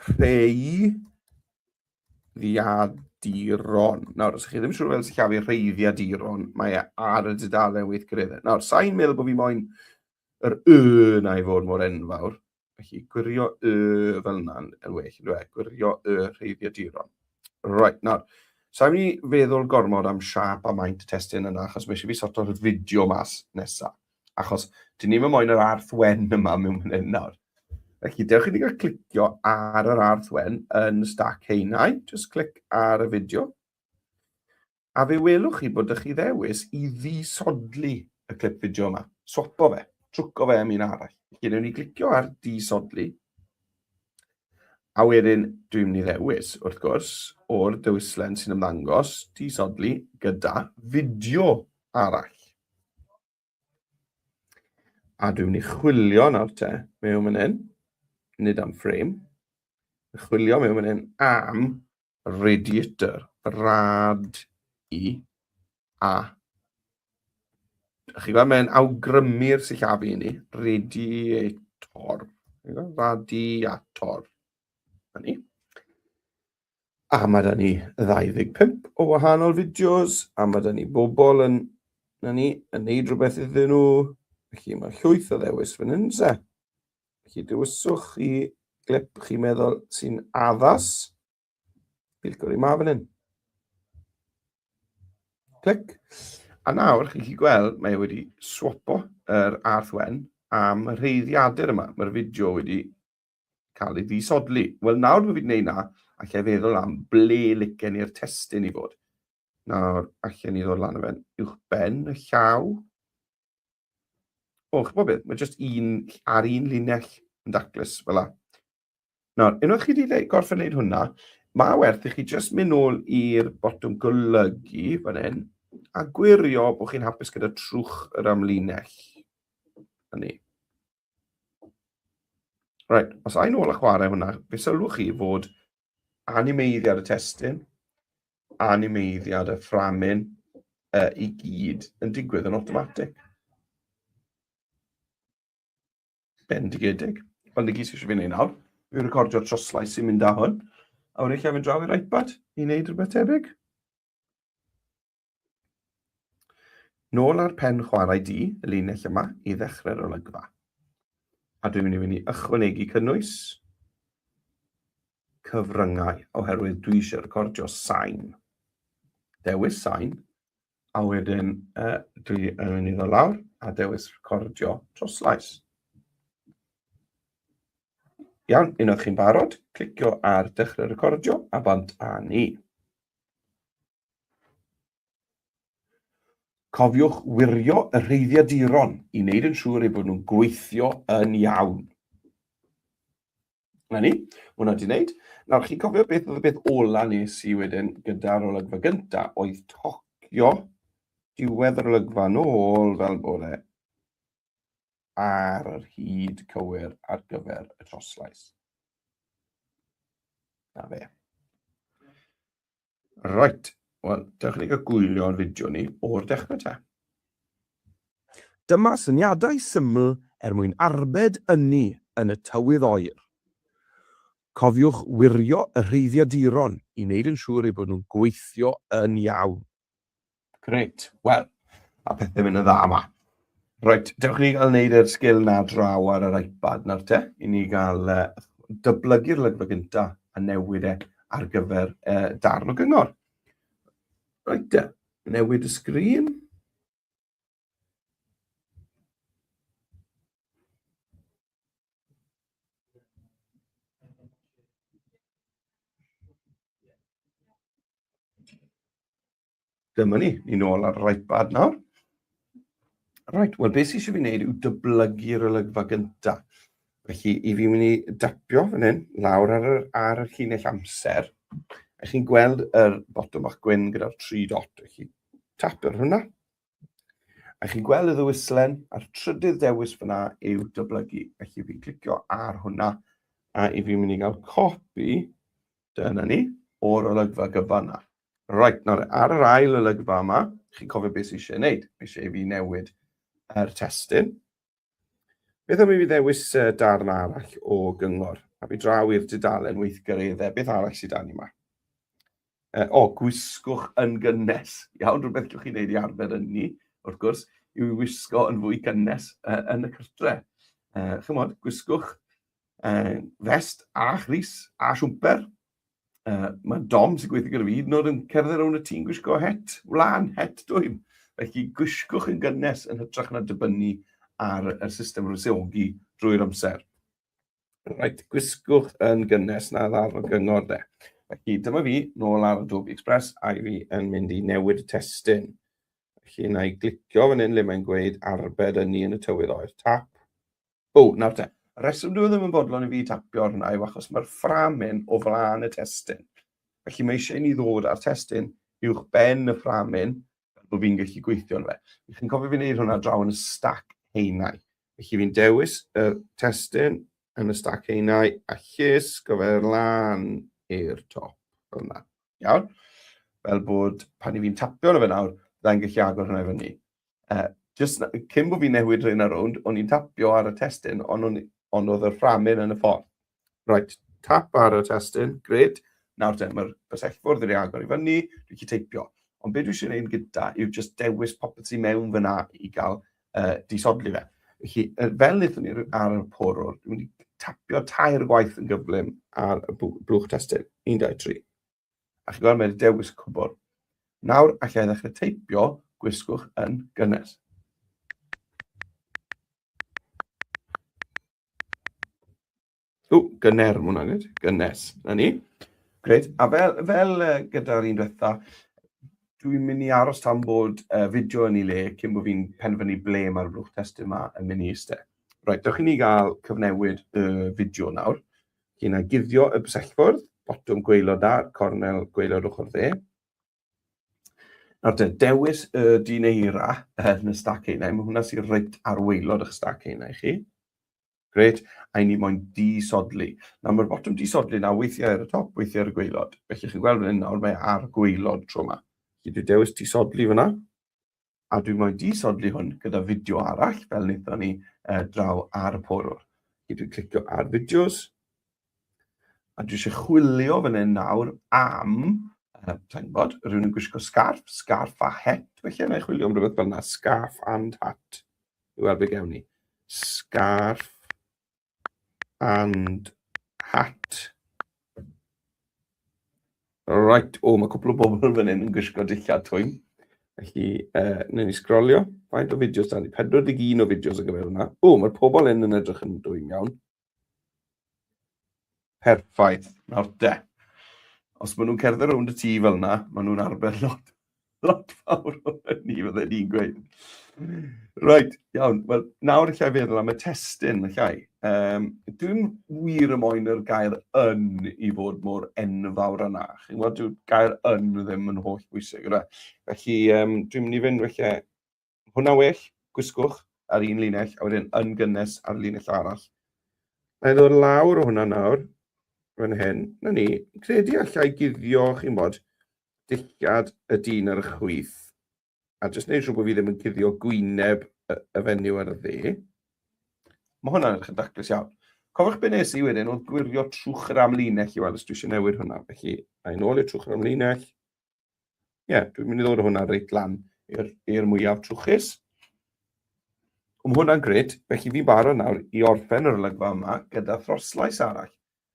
rheiddiaduron. Nawr, os ych chi ddim yn siŵr fel sillafu rheiddiaduron, mae e ar y dudalen weithgareddau. Nawr, sa'n meddwl bod fi moyn yr y na i fod mor enfawr. Felly, gwirio y fel yna'n yn well, yn dweud, gwirio y rheiddiaduron. Right, nawr, sa'n mynd i feddwl gormod am siâp a maint y testun yna, achos mae eisiau fi sorto'r fideo mas nesaf. Achos, dyn ni'm yn moyn yr arth wen yma mewn fan hyn nawr. Felly, dewch i ni gael clicio ar yr arth wen yn stack heinau. Just clic ar y fideo. A fe welwch chi bod 'da chi ddewis i ddisodli y clip fideo yma. Swapo fe, trwco fe am un arall. Felly, newn ni glicio ar disodli. A wedyn, dwi'n mynd i ddewis, wrth gwrs, o'r dewislen sy'n ymddangos, disodli gyda fideo arall. A dwi'n mynd i chwilio nawr te, mewn fan hyn, nid am frame, chwilio mewn fan hyn am radiator, rad i a. Chi'n gweld, mae'n awgrymu'r sillafu i ni. Radiator. Radiator. Na ni. A mae da ni 25 o wahanol fideos, a mae da ni bobl yn, na ni, yn neud rhywbeth iddyn nhw. Felly mae llwyth o ddewis fan hyn, se. Felly dewiswch chi glip chi'n meddwl sy'n addas. Fi'n licio'r un ma fan hyn. Clic. A nawr, chi'n gallu gweld, mae e wedi swapo yr arth wen am y rheiddiadur yma. Mae'r fideo wedi cael ei ddisodli. Wel, nawr bod fi wedi gwneud na, allai feddwl am ble licen i'r testun i fod. Nawr, allen ni ddod lan o fe'n uwch ben y llaw. O, ch'bo' beth, mae jyst un ar un linell yn daclus fel 'a. Nawr, unwaith chi wedi gorffen wneud hwnna, mae werth i chi jyst mynd nôl i'r botwm golygu fan hyn a gwirio bod chi'n hapus gyda trwch yr amlinell. Na ni. Right, os ai'n ôl a chwarae hwnna, fe sylwch chi fod animeiddiad y testun, animeiddiad y fframyn uh, i gyd yn digwydd yn awtomatig. Bendigedig. Ond i gyd sydd eisiau fi wneud nawr, yw recordio'r troslais sy'n mynd â hwn, a wedyn lle fynd draw i'r iPad i wneud rhywbeth tebyg. Nôl ar pen chwarae di, y linell yma, i ddechrau'r olygfa. A dwi'n mynd i fynd i ychwanegu cynnwys cyfryngau, oherwydd dwi eisiau recordio sain. Dewis sain, a wedyn uh, dwi yn mynd i ddod lawr a dewis recordio troslais. Iawn, unwaith chi'n barod, clicio ar dechrau recordio a bant â ni. Cofiwch wirio y rheiddiaduron i wneud yn siŵr eu bod nhw'n gweithio yn iawn. Na ni, mae hwnna wedi wneud. Nawr, chi'n cofio beth oedd y beth ola nes i wedyn gyda'r olygfa gynta, oedd tocio diwedd yr olygfa nôl fel bod e ar yr hyd cywir ar gyfer y troslais. Na fe. Right, wel, dewch i ni gael gwylio'r fideo ni o'r dechrau te. Dyma syniadau syml er mwyn arbed ynni yn y tywydd oer. Cofiwch wirio y rheiddiaduron i wneud yn siŵr eu bod nhw'n gweithio yn iawn. Grêt. Wel, a pethau'n mynd yn dda yma. Reit, dewch i ni gael wneud yr sgil na draw ar yr iPad nawr te, i ni gael uh, dyblygu'r lygfa gynta a newid e ar gyfer uh, darn o gyngor. Reit te, newid y sgrin. Dyma ni, ni nôl ar yr iPad nawr. Reit, wel beth sydd eisiau fi wneud yw dyblygu'r olygfa gynta. Felly, i fi mynd i dapio fan hyn, lawr ar yr, ar y llinell amser. A chi'n gweld yr botwm bach gwyn gyda'r tri dot. Felly, tap ar hwnna. A chi'n gweld y ddewislen, a'r trydydd dewis fyna yw dyblygu. Felly fi'n clicio ar hwnna, a i fi'n mynd i gael copi, dyna ni, o'r olygfa gyfan na. Reit, nawr ar yr ail olygfa yma, chi'n cofio beth sydd eisiau gwneud. Mae eisiau i fi newid yr testun. Beth am i fi ddewis darn arall o gyngor? A fi draw i'r dudalen weithgareddau. Beth arall sydd dan ni yma? O, gwisgwch yn gynnes. Iawn, rhywbeth gallwch chi wneud i arbed ynni, wrth gwrs, yw i wisgo yn fwy gynnes yn y cartre. Chymod, gwisgwch fest a chrys a siwmper. Mae Dom sy'n gweithio gyda fi hyd yn oed yn cerdded rownd y tŷ'n gwisgo het wlân, het dwym. Felly gwisgwch yn gynnes yn hytrach na dibynnu ar y system wresogi drwy'r amser. Reit, gwisgwch yn gynnes na ddarn o gyngor de. Felly dyma fi nôl ar Adobe Express a i fi yn mynd i newid y testun. Felly na i glicio fan hyn le mae'n gweud arbed ynni yn y tywydd oer. Tap. O, nawr te. Y rheswm dwi e ddim yn bodlon i fi tapio ar hwnna yw achos mae'r fframyn o flaen y testun. Felly mae eisiau i ni ddod â'r testun uwch ben y fframyn fel bod fi'n gallu gweithio arno fe. Chi'n cofio fi wneud hwnna draw yn y stac haenau. Felly fi'n dewis y testun yn y stac haenau a llusgo fe lan i'r top. Fel yna. Iawn? Fel bod pan i fi'n tapio arno fe nawr, byddai'n gallu agor hwnna i fyny. Just cyn bod fi'n newid rhain ar rownd, o'n i'n tapio ar y testun, ond on, on oedd y fframyn yn y ffordd. Right, tap ar y testun, gred. Nawr te, mae'r bysellfwrdd wedi agor i fyny, dwi'n gallu teipio. Ond beth dwi eisiau gwneud gyda yw just dewis popeth sy'n mewn fyna i gael disodli fe. Felly, fel wnaethon ni ar y porwr, dwi'n mynd i tapio tair gwaith yn gyflym ar y blwch testun. 1, 2, 3. A chi'n gweld, mae'n dewis y cwbwrdd. Nawr, allai ddechrau teipio, gwisgwch yn gynnes. O, gynner, mae hwnna'n gyd. Gynnes. Na ni. Grêt. A fel, fel uh, gyda'r un diwetha, dwi'n mynd i aros tan bod uh, fideo yn ei le cyn bod fi'n penderfynu ble mae'r blwch testun yma yn mynd i eistedd. Reit, dewch i ni gael cyfnewid y fideo nawr. Felly, na guddio y bysellfwrdd, botwm gwaelod ar, cornel gwaelod ochr dde. Nawr te, dewis y dyn eira yn y stac einau. Mae hwnna sy'n reit ar waelod eich stac einau chi. Gret, a i ni moyn disodli. Nawr mae'r botwm disodli na weithiau ar y top, weithiau ar y gwaelod. Felly chi'n gweld fan hyn nawr, mae ar y gwaelod tro yma. Felly dwi'n dewis disodli fyna. A dwi'n moyn disodli hwn gyda fideo arall, fel wnaethon ni draw ar y porwr. Felly dwi'n clicio ar fideos. A dwi eisiau chwilio fan hyn nawr am, sa'n gwybod, rhywun yn gwisgo scarf, scarf a het, felly na i chwilio am rhywbeth fel yna, scarf and hat. I weld be gewn ni. Scarf and hat. Right, o, mae cwpl o bobl fan hyn yn gwisgo dillad twym. Felly, wnawn ni sgrolio. Faint o fideos da ni? 41 o fideos ar gyfer hwnna. O, mae'r pobl hyn yn edrych yn dwym iawn. Perffaith. Nawr de. Os maen nhw'n cerdded rownd y tŷ fel yna, maen nhw'n arbed lot, lot fawr o hynny, fydden ni'n gweud. Reit, iawn. Wel, nawr allai feddwl am y testun, allai. Um, dwi'n wir y moyn yr gair yn i fod mor enfawr yna. Chi'n gwybod, dyw'r gair yn ddim yn holl bwysig, yna. Felly, um, dwi'n mynd i fynd felly Hwnna well, gwisgwch ar un linell, a wedyn yn gynnes ar linell arall. Na i ddod lawr o hwnna nawr, fan hyn. Na ni, credu allai guddio, chi'n bod, dillad y dyn ar y chwith. A jyst neud siŵr bod fi ddim yn cuddio gwyneb y, y fenyw ar y dde. Mae hwnna'n edrych yn daclus iawn. Cofiwch be nes i wedyn oedd gwirio trwch yr amlinell i weld os dwi eisiau newid hwnna. Felly, a i nôl i'r trwch yr amlinell. Ie, yeah, dwi'n mynd i ddod o hwnna reit lan i'r mwyaf trwchus. Mae hwnna'n gret, felly fi'n barod nawr i orffen yr olygfa yma gyda throslais arall.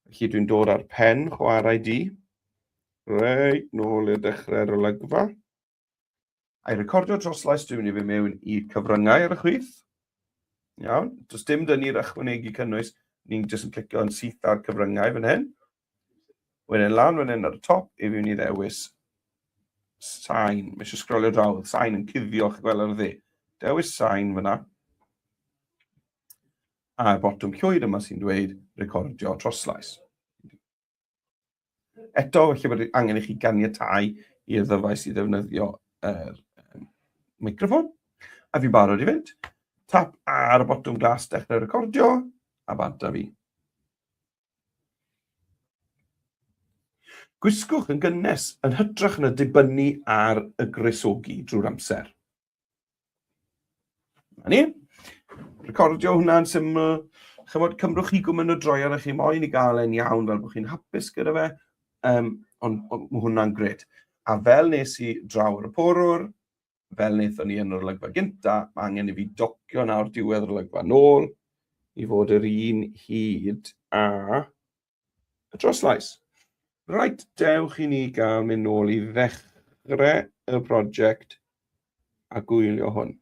Felly dwi'n dod ar pen chwarae di, reit nôl i'r dechrau'r olygfa. A'i recordio troslais, dwi'n mynd i fynd mewn i'r cyfryngau ar y chwith. Iawn, does dim dyn ni'r ychwanegu cynnwys, ni'n jyst yn clicio yn syth ar cyfryngau fan hyn. Wedyn lan fan hyn ar y top, i fi mynd i ddewis sain. Mae eisiau sgrolio draw, oedd sain yn cuddio, chi'n gweld ar y dde. Dewis sain fyna. A'r botwm llwyd yma sy'n dweud recordio troslais. Eto, felly bod angen i chi ganiatau i'r ddyfais i ddefnyddio yr um, microffon. A fi'n barod i fynd. Tap ar y botwm glas dechrau recordio, a bant â fi. Gwisgwch yn gynnes yn hytrach na dibynnu ar y gwresogi drwy'r amser. Na ni. Recordio hwnna'n syml. Chymod, cymrwch chi gwmyn o droion a chi moyn i gael e'n iawn fel bod chi'n hapus gyda fe. Um, ond on, mae hwnna'n gret. A fel nes i draw ar y porwr, fel wnaethon ni yn yr olygfa gynta, mae angen i fi docio nawr diwedd yr olygfa nôl i fod yr un hyd a y droslais. Reit, dewch i ni gael mynd nôl i ddechrau y prosiect a gwylio hwn.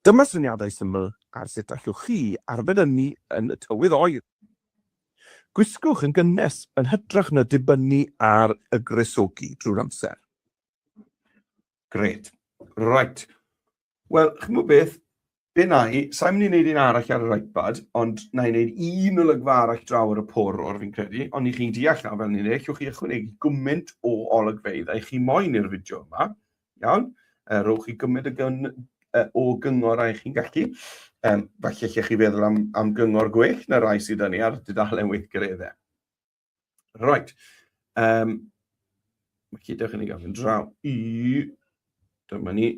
Dyma syniadau syml ar sut allwch chi arbed ynni yn y tywydd oer. Gwisgwch yn gynnes yn hytrach na dibynnu ar y gwresogi drwy'r amser. Grêt. Right. Wel, ch'mo' beth? Be na i, sa'n mynd i wneud un arall ar yr iPad, ond na i wneud un olygfa arall draw ar y porwr, fi'n credu. Ond i chi'n deall nawr fel ni'n ei, allwch chi ychwanegu gymaint o olygfeydd a i chi moyn i'r fideo yma. Iawn? Uh, rowch chi gymaint o, gyn, uh, o gyngor a i chi'n gallu. Um, falle lle chi feddwl am, am gyngor gwell na rai sydd 'da ni ar dudalen weithgareddau. Right. Um, felly, dewch i ni gael fynd draw i... Dyma ni.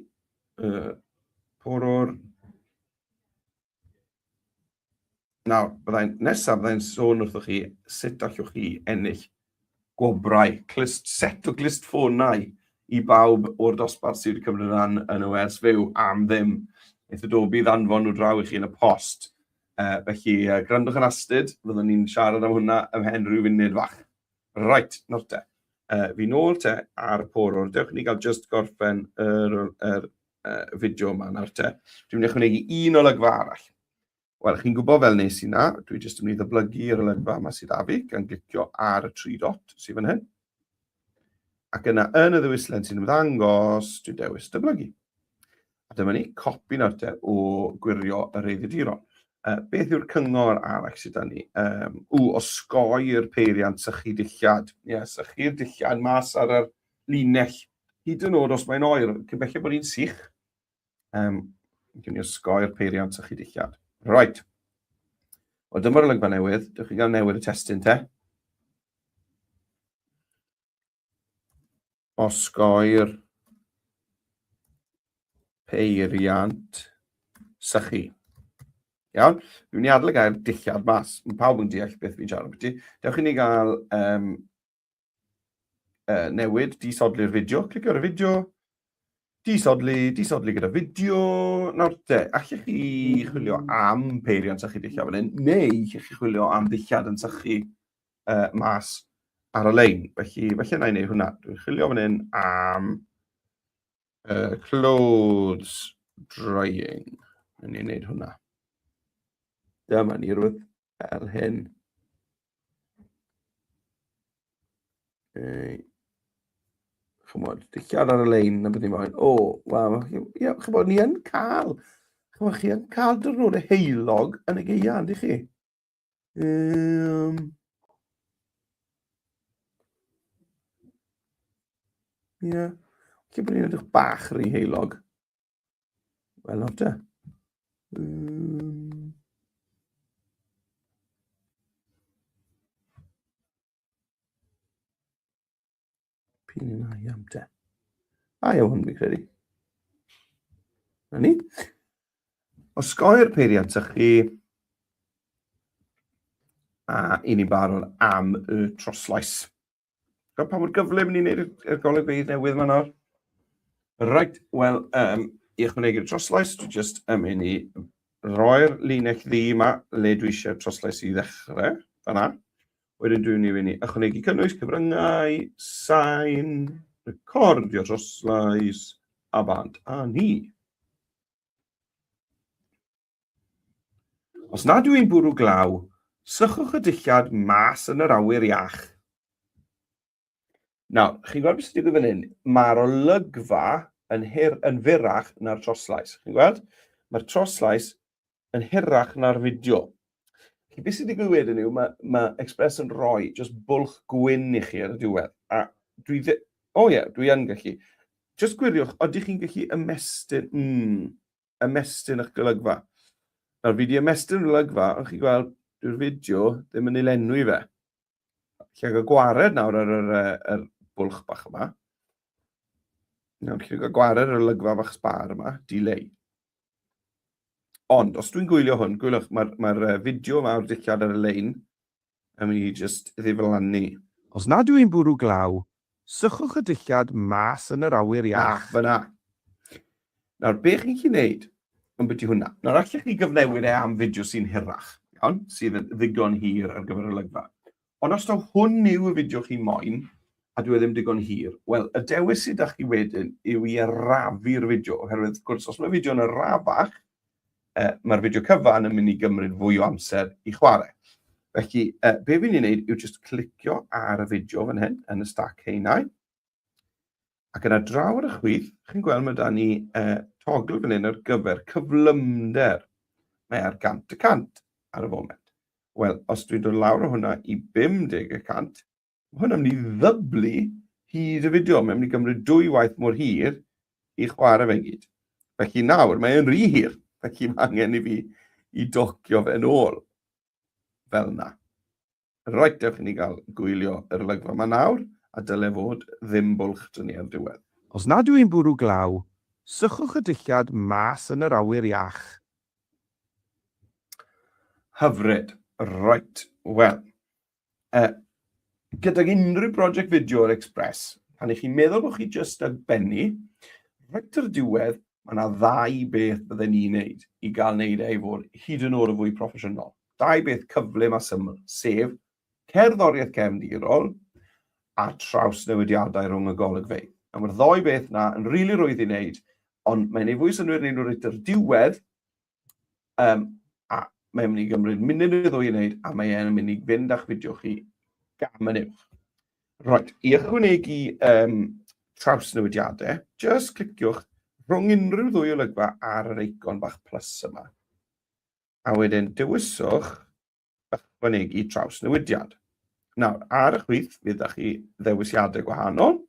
Porwr. Nawr, byddai'n nesaf, byddai'n sôn wrthoch chi sut allwch chi ennill gwobrau, clust, set o glustffonau i bawb o'r dosbarth sydd wedi cymryd rhan yn y wers fyw am ddim. Wnaeth Adobe ddanfon nhw draw i chi yn y post. Felly, gwrandwch yn astud, fyddwn ni'n siarad am hwnna ymhen rhyw funud fach. Right, nawr te. Fi nôl te ar y porwr. Dewch i ni gael just gorffen yr, yr fideo yma nawr te. Dwi'n mynd i ychwanegu un olygfa arall. Wel, chi'n gwybod fel nes i na, dwi jyst yn mynd i ddyblygu yr olygfa yma sydd â fi, gan glicio ar y tri dot sydd fan hyn. Ac yna yn y ddewislen sy'n ymddangos, dwi'n dewis dyblygu. A dyma ni, copi nawr te o gwirio y reiddiaduron. Beth yw'r cyngor arall sydd 'da ni? Um, ww, osgoi'r peiriant sychu dillad. Ie, yeah, sychu'r dillad mas ar yr linell. Hyd yn oed os mae'n oer, cyn belled bod hi'n sych. Um, Dwi'n ni osgoi'r peiriant sychu dillad. Right. Wel, dyma'r olygfa newydd. Dewch chi gael newid y testun te. Osgoi'r peiriant sychu. Iawn? Dwi'n mynd i adael y gair dillad mas. Mae pawb yn deall beth fi'n siarad ambiti. Dewch i ni gael um, newid, disodli'r fideo. Clicio ar y fideo. Disodli, disodli gyda fideo. Nawr te, allech chi chwilio am peiriant sychu dillad fan hyn, neu allech chi chwilio am ddillad yn sychu mas ar y lein. Felly, felly na i wneud hwnna. Dwi'n chwilio fan hyn am clothes drying. Dwi'n ni'n wneud hwnna. Dyma ni rhywbeth fel hyn. Ei, chymod, dillad ar y lein, na beth ni'n moyn. O, wel, ie, chymod, ni yn cael, chymod, chi yn cael diwrnodau heulog yn y geia, yndych chi? Ie, yeah. Lle bod ni'n edrych bach rhy heulog. Wel, nawr te. Pyn yna i am te. A iawn hwn fi'n credu. Na ni. Osgoi'r peiriant ych chi a i ni'n barod am y troslais. Gweld pa mor gyflym ni'n neud y golygfeydd newydd yma nawr. Right, wel, i ychwanegu'r troslais, dwi jyst yn mynd i roi'r linell ddu yma le dwi eisiau'r troslais i ddechrau, fanna. Wedyn dwi'n mynd i ychwanegu cynnwys, cyfryngau, sain, recordio troslais, a bant a ni. Os nad yw'n bwrw glaw, sychwch y dillad mas yn yr awyr iach. Nawr, chi'n gweld beth sy'n digwydd fan hyn? Mae'r olygfa yn, hir, yn fyrrach na'r troslais. Chi'n gweld? Mae'r troslais yn hirach na'r fideo. Felly, beth sy'n digwydd wedyn yw, mae, mae Express yn rhoi just bwlch gwyn i chi ar y diwedd. A dwi ddi... O oh, ie, yeah, dwi yn gallu. Just gwiriwch, ydych chi'n gallu ymestyn... ymestyn eich golygfa. Nawr, fi wedi ymestyn yr olygfa, ond chi'n gweld, dyw'r fideo ddim yn ei lenwi fe. Lle gael gwared nawr ar yr, yr bwlch bach yma. Nawr, lle gael gwared ar yr olygfa fach sbar yma, delay. Ond, os dwi'n gwylio hwn, gwyliwch, mae'r mae fideo yma o'r dillad ar y lein yn mynd i just ddiflannu. Os nad yw'n bwrw glaw, sychwch y dillad mas yn yr awyr iach. Ah, fyna. Nawr, be chi'n gallu gwneud ambiti hwnna? Nawr, allech chi gyfnewid e am fideo sy'n hirach, iawn, sydd yn ddigon hir ar gyfer yr olygfa. Ond os taw hwn yw y fideo chi moyn, a dyw e ddim digon hir, wel, y dewis sydd 'da chi wedyn yw i arafu'r fideo, oherwydd, wrth gwrs, os mae fideo'n arafach, uh, mae'r fideo cyfan yn mynd i gymryd fwy o amser i chwarae. Felly, uh, be fi'n ei wneud yw just clicio ar y fideo fan hyn, yn y stac haenau. Ac yna draw ar y chwith, chi'n gweld mae da ni uh, togl fan hyn ar gyfer cyflymder. Mae ar 100% ar y foment. Wel, os dwi'n dod lawr o hwnna i 50%, Mae hwn yn mynd i ddyblu hyd y fideo. Mae'n mynd i gymryd dwy waith mor hir i chwarae fe gyd. Felly nawr, mae e'n rhy hir. Felly mae angen i fi i docio fe'n ôl. Fel yna. Reit, dewch i ni gael gwylio yr olygfa yma nawr, a dyle fod ddim bwlch dyn ni ar diwedd. Os nad yw'n bwrw glaw, sychwch y dillad mas yn yr awyr iach. Hyfryd. Reit, wel, gydag unrhyw brosiect fideo o'r Express, pan ych chi'n meddwl bod chi jyst ar bennu, reit ar y diwedd, mae yna ddau beth bydden ni'n neud i gael neud e i fod hyd yn oed yn fwy proffesiynol. Dau beth cyflym a syml, sef cerddoriaeth cefndirol a trawsnewidiadau rhwng y golygfeydd. A mae'r ddou beth na yn rili rwydd i wneud, ond mae'n ei fwy synnwyr wneud nhw reit ar y diwedd, a mae'n mynd i gymryd munud neu ddwy i wneud, a mae e'n mynd i fynd â'ch fideo chi gam yn uwch. Right, i ychwanegu trawsnewidiadau, just cliciwch rhwng unrhyw ddwy olygfa ar yr eicon bach plus yma. A wedyn dewiswch ychwanegu trawsnewidiad. Nawr, ar y chwith, fydd da chi ddewisiadau gwahanol,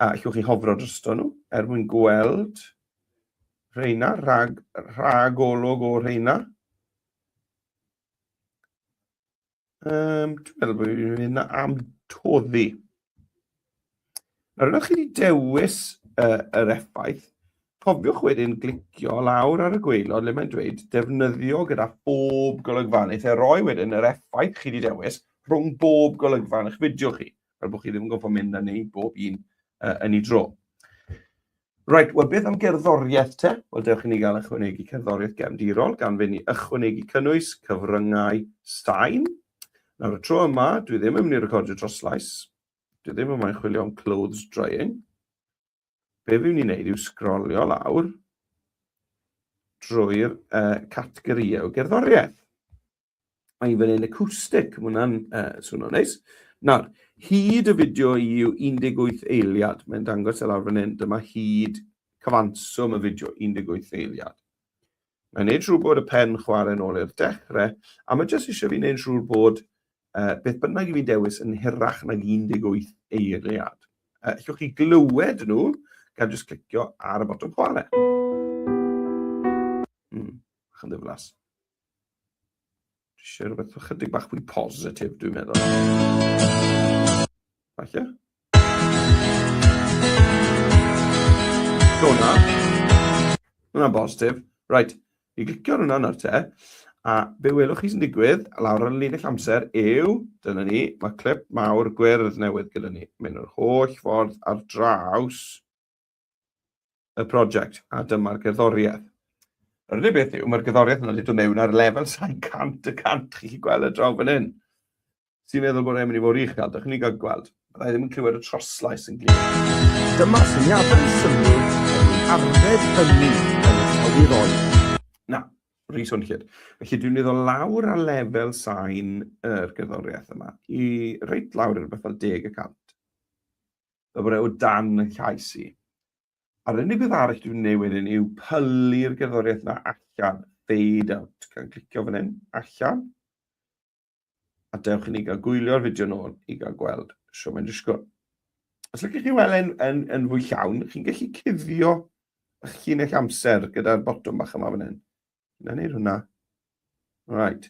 a allwch chi hofro drosto nhw er mwyn gweld rheina, rhag, rhag olwg o rheina. Dwi'n meddwl bod fi'n mynd am toddi. Nawr, ydych chi wedi dewis yr effaith, cofiwch wedyn glicio lawr ar y gwaelod le mae'n dweud defnyddio gyda phob golygfa. Wneith e roi wedyn yr effaith chi wedi dewis rhwng bob golygfa yn eich fideo chi, fel bod chi ddim yn gorfod mynd a wneud bob un yn ei dro. Reit, wel beth am gerddoriaeth te? Wel dewch i ni gael ychwanegu cerddoriaeth gefndirol gan fynd i ychwanegu cynnwys cyfryngau sain. Nawr y tro yma, dwi ddim yn mynd i recordio troslais. Dwi ddim yn moyn chwilio am clothes drying. Be fi'n mynd i wneud yw sgrolio lawr drwy'r categorïau o gerddoriaeth. Mae fan hyn acoustic, mae hwnna'n swnio'n neis. Nawr, hyd y fideo i yw 18 eiliad. Mae'n dangos e lawr fan hyn. Dyma hyd cyfanswm y fideo, 18 eiliad. Mae'n neud siŵr bod y pen chwarae nôl i'r dechrau, a mae jyst eisiau fi wneud siŵr bod uh, beth bynnag i fi'n dewis yn hirach nag 18 eiliad. Allwch chi glywed nhw gan jyst clicio ar y botwm chwarae. Bach yn ddiflas. Dwi eisiau rhywbeth ychydig bach fwy positif, dwi'n meddwl. Falle. Do na. Hwna'n bositif. Right, i glicio ar hwnna nawr te, a be welwch chi sy'n digwydd lawr ar y linell amser yw, dyna ni, mae clip mawr gwyrdd newydd gyda ni. Mynd yr holl ffordd ar draws y prosiect, a dyma'r gerddoriaeth. Yr unig beth yw, mae'r gerddoriaeth yna wedi dod mewn ar lefel 700 y cant, chi'n gallu gweld y draw fan hyn. Sy'n meddwl bod e'n mynd i fod uchel, dych chi'n gael gweld. Byddai ddim yn clywed y troslais yn glir. Dyma syniadau syml er mwyn arbed ynni yn y tywydd oer. Na, rhy swnllyd. Felly dwi'n mynd i ddod lawr ar lefel sain yr gerddoriaeth yma, i reit lawr i rhywbeth fel 10 y cant. Fel bod e o dan yn llais i. A'r unig beth arall dwi'n gwneud wedyn yw pylu'r gerddoriaeth yna allan, fade out. Gan clicio fan hyn, allan. A dewch i ni gael gwylio'r fideo nôl i gael gweld sio mae'n disgwyl. Os ydych chi weld yn, yn, yn fwy llawn, chi'n gallu cuddio eich llinell amser gyda'r botwm bach yma fan hyn. Na wneud hwnna. Right.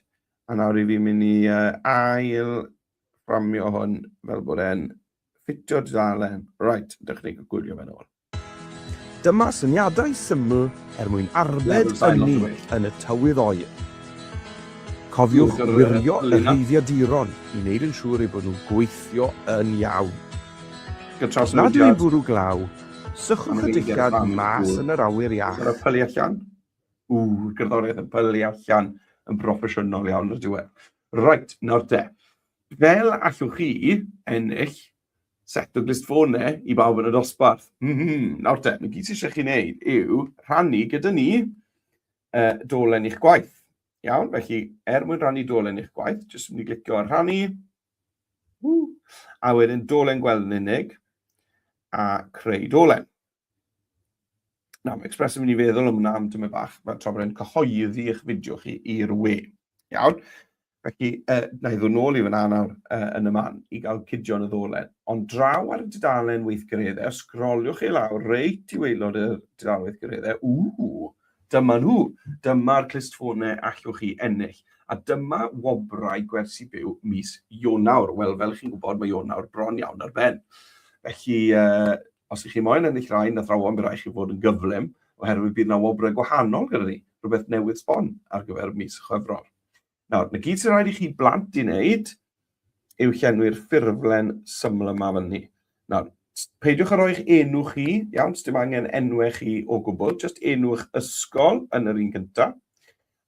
A nawr i fi mynd i uh, ail fframio hwn fel bod e'n ffitio dudalen. Right, dewch ni gwylio fe'n ôl. Dyma syniadau syml er mwyn arbed ynni yn y tywydd oer. Cofiwch wirio y rheiddiaduron i wneud yn siŵr eu bod nhw'n gweithio yn iawn. Os nad yw'n bwrw glaw, sychwch y dillad mas yn yr awyr iach. Pylu allan. Ww, gerddoriaeth yn pylu allan yn broffesiynol iawn ar y diwedd. Reit, nawr te. Fel allwch chi ennill set o glustffonau i bawb yn y dosbarth? Mm -hmm. Nawr te, mae gyd sydd eisiau chi wneud yw rhannu gyda ni dolen i'ch gwaith. Iawn, felly er mwyn rhannu dolen i'ch gwaith, jyst mynd i glicio ar rhannu, ww, a wedyn dolen gweld yn unig, a creu dolen. Nawr, mae Express yn mynd i feddwl am hwnna am tymed bach, fel tra bod e'n cyhoeddi eich fideo chi i'r we. Iawn? Felly, na i ddod nôl i fyna nawr yn y man i gael cydio yn y ddolen. Ond draw ar y dudalen weithgareddau, sgroliwch chi lawr reit i waelod y dudalen weithgareddau. Ww, dyma nhw. Dyma'r clustffonau allwch chi ennill. A dyma wobrau gwersi byw mis Ionawr. Wel, fel chi'n gwybod, mae Ionawr bron iawn ar ben. Felly, Os ych chi moyn ennill rhain, athrawon, bydd rhaid chi fod yn gyflym, oherwydd bydd 'na wobrau gwahanol gyda ni, rhywbeth newydd sbon ar gyfer mis Chwefror. Nawr, 'na gyd sy'n rhaid i chi blant i wneud yw llenwi'r ffurflen syml yma fyny. Nawr, peidiwch â roi'ch enw chi, iawn, dim angen enwau chi o gwbl, jyst enw eich ysgol yn yr un cyntaf,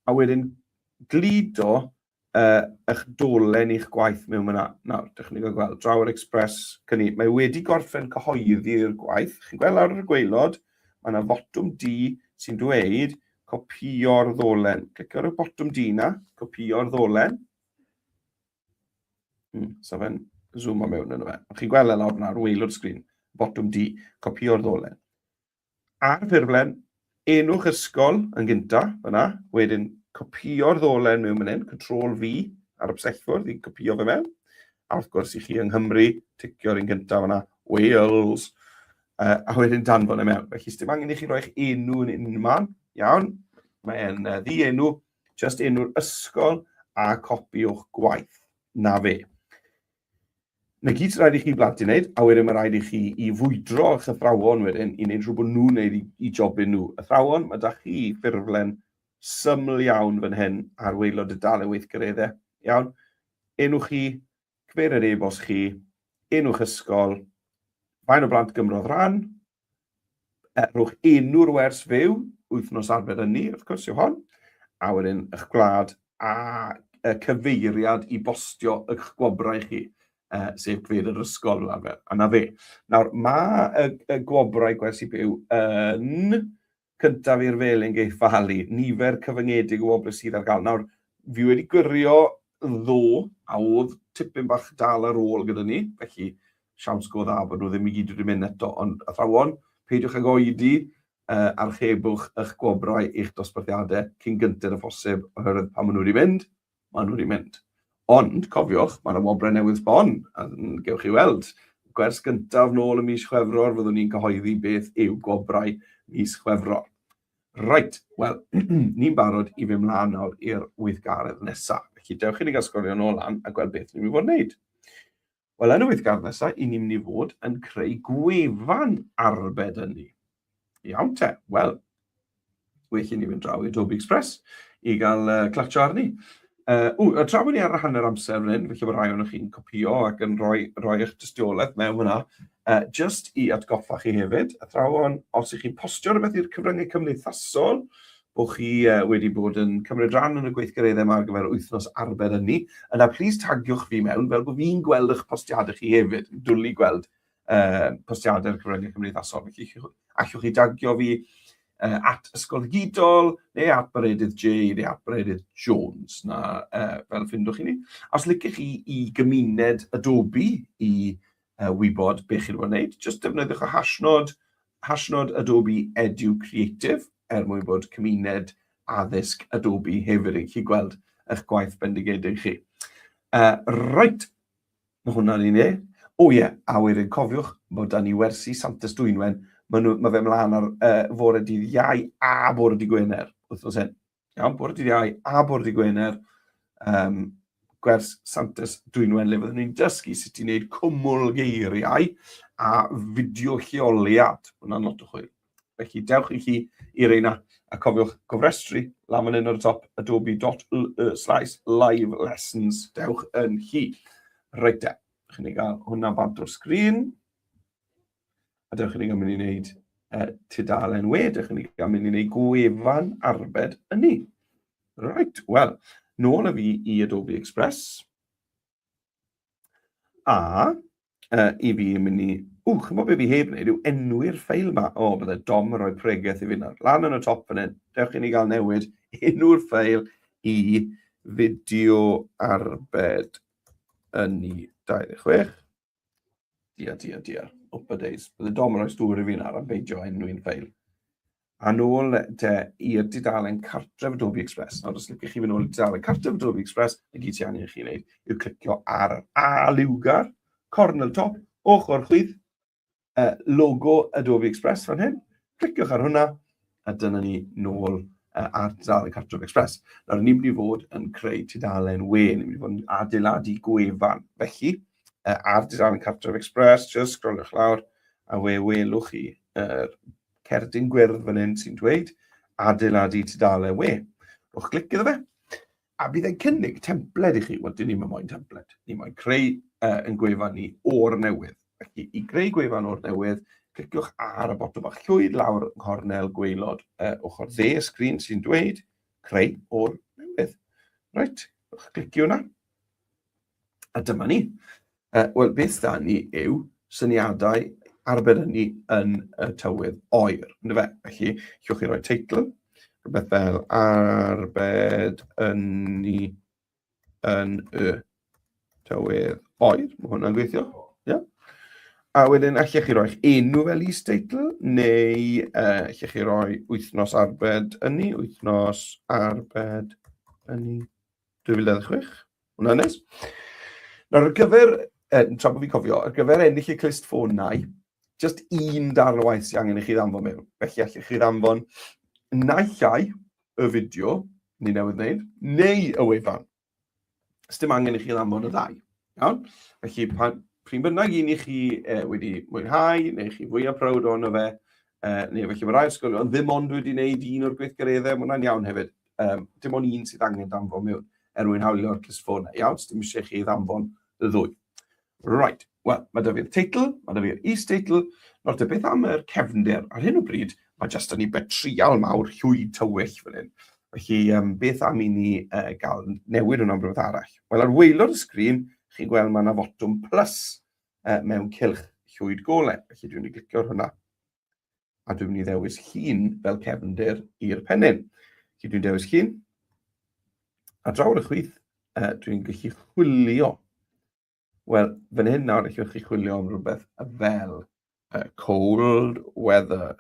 a wedyn gludo eich dolen i'ch gwaith mewn fyna. Nawr, dych chi'n gweld, draw ar Express Cynni. Mae wedi gorffen cyhoeddi'r gwaith. Chi'n gweld lawr ar y gwaelod, mae yna fotwm D sy'n dweud copio'r ddolen. Clicio ar y botwm D na, copio'r ddolen. So fe'n zoom o mewn yno fe. Chi'n gweld e lawr fyna ar waelod sgrin, botwm D, copio'r ddolen. Ar ffurflen, enw'ch ysgol yn gynta, fyna, wedyn copïo'r ddolen mewn fan hyn, Control V ar y bysellfwrdd i copïo fe mewn. A wrth gwrs i chi yng Nghymru, ticio'r un gyntaf fyna, Wales, a wedyn danfon e mewn. Felly, sdim angen i chi roi'ch enw yn unman, iawn, mae'n ddi-enw, just enw'r ysgol a copi o'ch gwaith, na fe. 'Na gyd sy'n rhaid i chi blant i wneud, a wedyn mae rhaid i chi i fwydro eich athrawon wedyn i wneud rhywbeth bod nhw'n wneud i, i jobyn nhw. Athrawon, mae da chi ffurflen syml iawn fan hyn ar waelod y dalen weithgareddau. Iawn? Enw chi, cyfeiriad e-bost chi, enw'ch ysgol, faint o blant gymrodd ran, Rhowch enw'r wers fyw, wythnos arbed ynni, wrth gwrs, yw hon, a wedyn eich gwlad a y cyfeiriad i bostio eich gwobrau chi, sef cyfeiriad yr ysgol fel arfer, a na fe. Nawr, mae y, y gwobrau gwersi byw yn cyntaf i'r felin geith falu, nifer cyfyngedig o wobrau sydd ar gael. Nawr, fi wedi gwirio ddo, a oedd tipyn bach dal ar ôl gyda ni, felly siawns go dda bod nhw ddim i gyd wedi mynd eto, ond athrawon, peidiwch ag oedi, uh, archebwch eich gwobrau i'ch dosbarthiadau cyn gynted â phosib, oherwydd pan maen nhw wedi mynd, maen nhw wedi mynd. Ond, cofiwch, mae yna wobrau newydd sbon, a gewch chi weld. Gwers gyntaf nôl ym mis Chwefror, fyddwn ni'n cyhoeddi beth yw gwobrau mis Chwefror. Reit, wel, ni'n barod i fynd mlaen nawr i'r weithgaredd nesaf. Felly, dewch i ni gael sgorio nôl lan a gweld beth ni'n mynd i fod yn wneud. Wel, yn y weithgaredd nesaf, i ni'n mynd i fod yn creu gwefan arbed ynni. Iawn te, wel, well i ni fynd draw i Adobe Express i gael clatsio arni. Ww, a tra bod ni ar y hanner amser fan hyn, felly bod rhai ohonoch chi'n copio ac yn rhoi, rhoi eich dystiolaeth mewn hwnna, just i atgoffa chi hefyd, athrawon, os ych chi'n postio rhywbeth i'r cyfryngau cymdeithasol, bod chi wedi bod yn cymryd rhan yn y gweithgareddau yma ar gyfer wythnos arbed ynni, yna plis tagiwch fi mewn fel bod fi'n gweld eich postiadau chi hefyd. Dwlu gweld postiadau'r cyfryngau cymdeithasol. Felly allwch chi dagio fi at Ysgol Ddigidol, neu at Meredydd J, neu at Meredydd Jones, na fel ffindwch chi ni. Os liciwch chi i gymuned Adobe i wybod beth chi'n bod yn wneud, jyst defnyddiwch y hashnod, hashnod Adobe Edu Creative, er mwyn bod cymuned addysg Adobe hefyd yn gallu gweld eich gwaith bendigedig chi. Right, Mae hwnna'n un e. O ie, a wedyn cofiwch bod da ni wersi Santes Dwynwen. Mae, nhw, mae fe mlaen ar fore dydd Iau a bore dydd Gwener, wythnos hyn. Iawn, bore dydd Iau a bore dydd Gwener, um, gwers Santes Dwynwen, le fyddwn ni'n dysgu sut i wneud cwmwl geiriau a fideo lleoliad. Hwna'n lot o chwil. Felly dewch i chi i reina a cofiwch gofrestru lan fan hyn ar y top adobe.ly slash live lessons. Dewch yn hi. Reit te, chi'n ni gael hwnna bant o'r sgrin. A dewch i ni gael mynd i wneud tudalen we, dewch i ni gael mynd i wneud gwefan arbed ynni. Right, wel, nôl â fi i Adobe Express. A i fi yn mynd i... Ww, chimod be fi heb wneud yw enwi'r ffeil 'ma. O, bydde Dom yn rhoi pregeth i fi nawr. Lan yn y top fan hyn, dewch i ni gael newid enw'r ffeil i fideo arbed ynni 26. Dia, dia, dia. Upper days. Bydde Dom yn rhoi stŵr i fi nawr am beidio enwi'n ffeil. A nôl te i'r dudalen cartref Adobe Express. Nawr, os liciwch chi fynd nôl i dudalen cartref Adobe Express, y gyd sy'n angen i chi wneud yw clicio ar yr A liwgar, cornel top, ochr chwith, logo Adobe Express fan hyn. Cliciwch ar hwnna, a dyna ni nôl ar dudalen cartref Express. Nawr, ni'n mynd i fod yn creu tudalen we, ni'n mynd i fod yn adeiladu gwefan. Felly, ar dudalen cartref Express, just sgroliwch lawr, a we welwch chi yr cerdyn gwyrdd fan hyn sy'n dweud adeiladu tudalen we. Rhowch glic iddo fe, a bydd e'n cynnig templed i chi. Wel, dyn ni'n moyn templed. Ni'n moyn creu yn gwefan ni o'r newydd. Felly, i greu gwefan o'r newydd, cliciwch ar y botwm bach llwyd lawr yng nghornel gwaelod ochr dde y sgrin sy'n dweud creu o'r newydd. Reit, rhowch glicio hwnna. A dyma ni. Wel, beth da ni yw syniadau arbed ynni yn y tywydd oer. Yndyfe? Felly, llwch chi roi teitl, rhywbeth fel arbed ynni yn y tywydd oer. Mae hwnna'n gweithio. Yeah. A wedyn, allech chi roi'ch enw fel is-deitl, neu allech chi roi wythnos arbed ynni, wythnos arbed ynni 2026. Hwnna'n neis. Nawr, ar gyfer, tra bod fi'n cofio, ar gyfer ennill y clust ffonau, just un darn o waith sy'n angen i chi ddanfon mewn. Felly allwch chi ddanfon naill ai y fideo ni newydd wneud, neu y wefan. Ys dim angen i chi ddanfon y ddau. Iawn? Felly, pan, pryn bynnag un i chi wedi mwynhau, neu chi fwyaf proud ohono fe, neu felly mae rai ysgolion ddim ond wedi wneud un o'r gweithgareddau, mae hwnna'n iawn hefyd. Dim ond un sydd angen danfon mewn er mwyn hawlio'r clustffonau. Iawn, dim eisiau chi ddanfon y ddwy. Right, wel, mae da fi'r teitl, mae da fi'r is-deitl. Nawr te, beth am yr cefndir? Ar hyn o bryd, mae jyst yn ei betrial mawr llwyd tywyll fan hyn. Felly, beth am i ni gael newid hwnna'n rhywbeth arall? Wel, ar waelod y sgrin, chi'n gweld mae yna fotwm plus mewn cylch llwyd golau. Felly, dwi'n mynd i glicio ar hwnna. A dwi'n mynd i ddewis llun fel cefndir i'r pennyn. Felly dwi'n dewis llun. A draw ar y chwith, dwi'n gallu chwilio. Wel, fan hyn nawr, allwch chi chwilio am rhywbeth fel cold weather.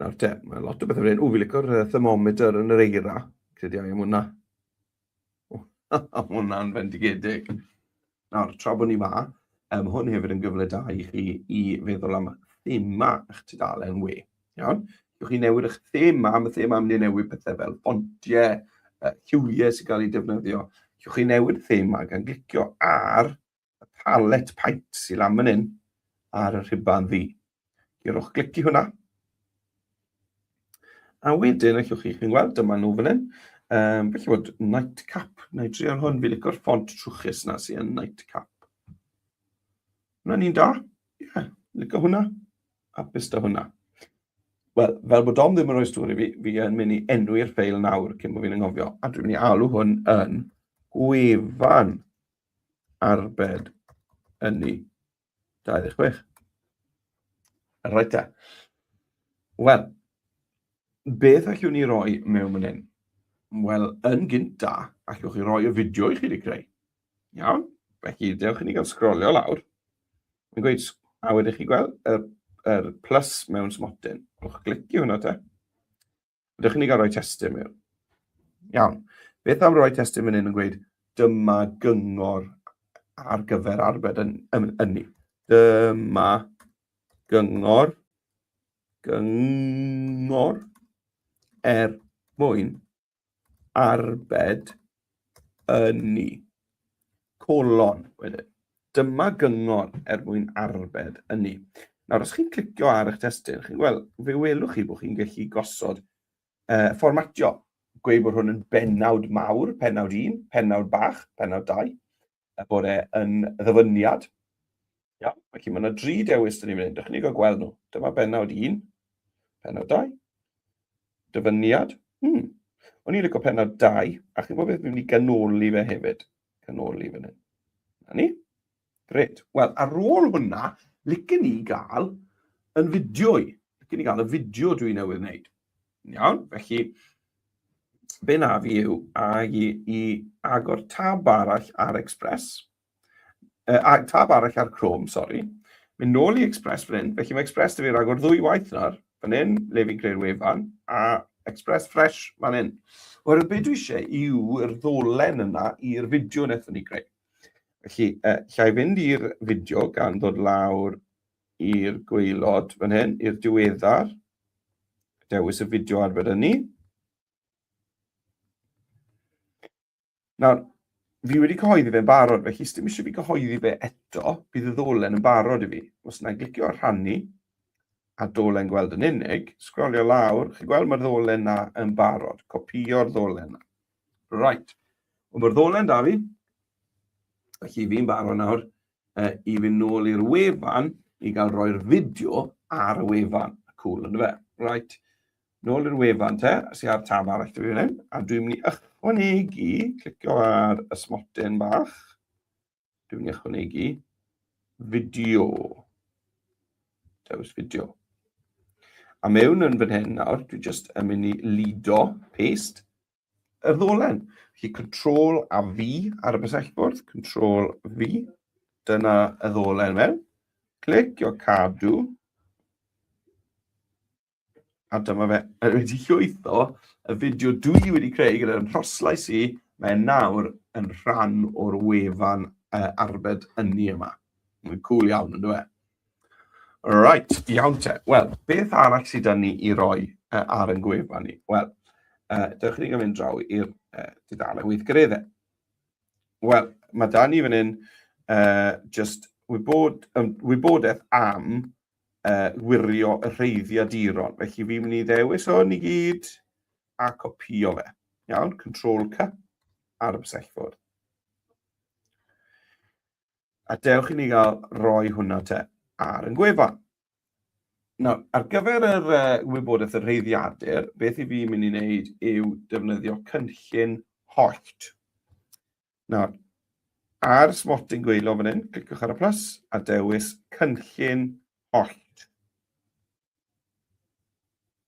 Nawr te, mae lot o bethau fan hyn. O, fi licio'r thermometer yn yr eira. Credu ai am hwnna. O, hwnna'n fendigedig. Nawr, tra bod ni ma, um, hwn hefyd yn gyfle da i chi i feddwl am thema eich tudalen we. Iawn? Gewch chi newid eich thema, mae thema yn mynd i newid pethau fel ffontiau, lliwiau sy'n cael eu defnyddio. Gewch chi newid thema gan glicio ar y palet paent sy'n lan fan hyn ar y rhuban ddu. Gyrwch glici hwnna. A wedyn, allwch chi, chi'n gweld, dyma nhw fan hyn. Um, felly bod Nightcap, na i drio hwn, fi licio'r ffont trwchus na sy'n yn Nightcap. Hwna'n un da. Ie, yeah, licio hwnna. Hapus da hwnna. Wel, fel bod Dom ddim yn rhoi stori fi, fi yn mynd i enwi'r ffeil nawr cyn bod fi'n anghofio. A dwi'n mynd i alw hwn yn gwefan arbed ynni 26. Reit te. Wel, beth allwn ni roi mewn fan hyn? Wel, yn gynta, allwch chi roi y fideo i chi wedi creu. Iawn? Felly, dewch i ni gael sgrolio lawr. Mae'n gweud, a wedyn chi gweld yr, yr plus mewn smotyn. Wch glicio hwnna te. Ydych chi'n gael rhoi testun mewn? Iawn. Beth am roi testun fan hyn yn gweud, dyma gyngor ar gyfer arbed yn, yn, ynni. Dyma gyngor, gyngor er mwyn arbed ynni. Colon, wedyn. Dyma gyngor er mwyn arbed ynni. Nawr, os chi'n clicio ar eich testun, chi'n gweld, fe welwch chi bod chi'n gallu gosod fformatio. Gweud bod hwn yn bennawd mawr, pennawd 1, pennawd bach, pennawd 2, a bod e yn ddyfyniad. Ia, felly mae yna dri dewis dyn ni'n mynd. Dych chi'n gael gweld nhw. Dyma bennawd 1, pennawd 2, dyfyniad. O'n i'n licio pennawd 2, a chi'n gwybod beth, fi'n mynd i ganoli fe hefyd. Canoli fan hyn. Na ni. Gret. Wel, ar ôl hwnna, licen ni gael yn fideo i. Licen ni gael y fideo dwi newydd wneud. Iawn, felly, be na fi yw, a i, i agor tab arall ar Express, a tab arall ar Chrome, sori, mynd nôl i Express fan hyn, felly mae Express dy fi ragor ddwy waith nawr, fan hyn, le fi'n creu'r wefan, a Express Fresh fan hyn. Oherwydd be dwi eisiau yw'r ddolen yna i'r fideo wnaethon ni greu. Felly, llai fynd i'r fideo gan ddod lawr i'r gwaelod fan hyn, i'r diweddar, dewis y fideo arfer ynni. Nawr, fi wedi cyhoeddi fe'n barod, felly sdim eisiau fi gyhoeddi fe eto, bydd y ddolen yn barod i fi. Os na i glicio ar rhannu, a dolen gweld yn unig, sgrolio lawr, chi'n gweld mae'r ddolen na yn barod, copio'r ddolen na. Right, wel mae'r ddolen da fi, felly fi'n barod nawr i fynd nôl i'r wefan i gael roi'r fideo ar y wefan. Cool, ynddo fe? Right, nôl i'r wefan te, sy'n ar tab arall dwi'n fan hyn, a dwi'n mynd i ychwanegu, clicio ar y smotyn bach, dwi'n mynd i ychwanegu fideo. Dewis fideo. A mewn yn fan hyn nawr, dwi jyst yn mynd i lido, paste, y ddolen. Felly Control a V ar y bysellfwrdd, Control V, dyna y ddolen mewn. Clicio cadw, a dyma fe wedi llwytho y fideo dwi wedi creu gyda'r nhroslais i, mae nawr yn rhan o'r wefan arbed ynni yma. Mae'n cool iawn, yn dwi? Right, iawn te. Wel, beth arall sydd 'da ni i roi ar ein gwefan ni? Wel, dewch i ni gael mynd draw i'r tudalen weithgareddau. Wel, mae 'da ni fan hyn just wybod, wybodaeth am wirio y rheiddiaduron. Felly fi'n mynd i ddewis hwn i gyd a copio fe. Iawn, Control C ar y bysellfwrdd. A dewch i ni gael roi hwnna te ar yn gwefan. Nawr, ar gyfer yr wybodaeth y rheiddiadur, beth i fi'n mynd i wneud yw defnyddio cynllun hollt. Nawr, ar smotyn gweilo fan hyn, cliciwch ar y plus a dewis cynllun hollt.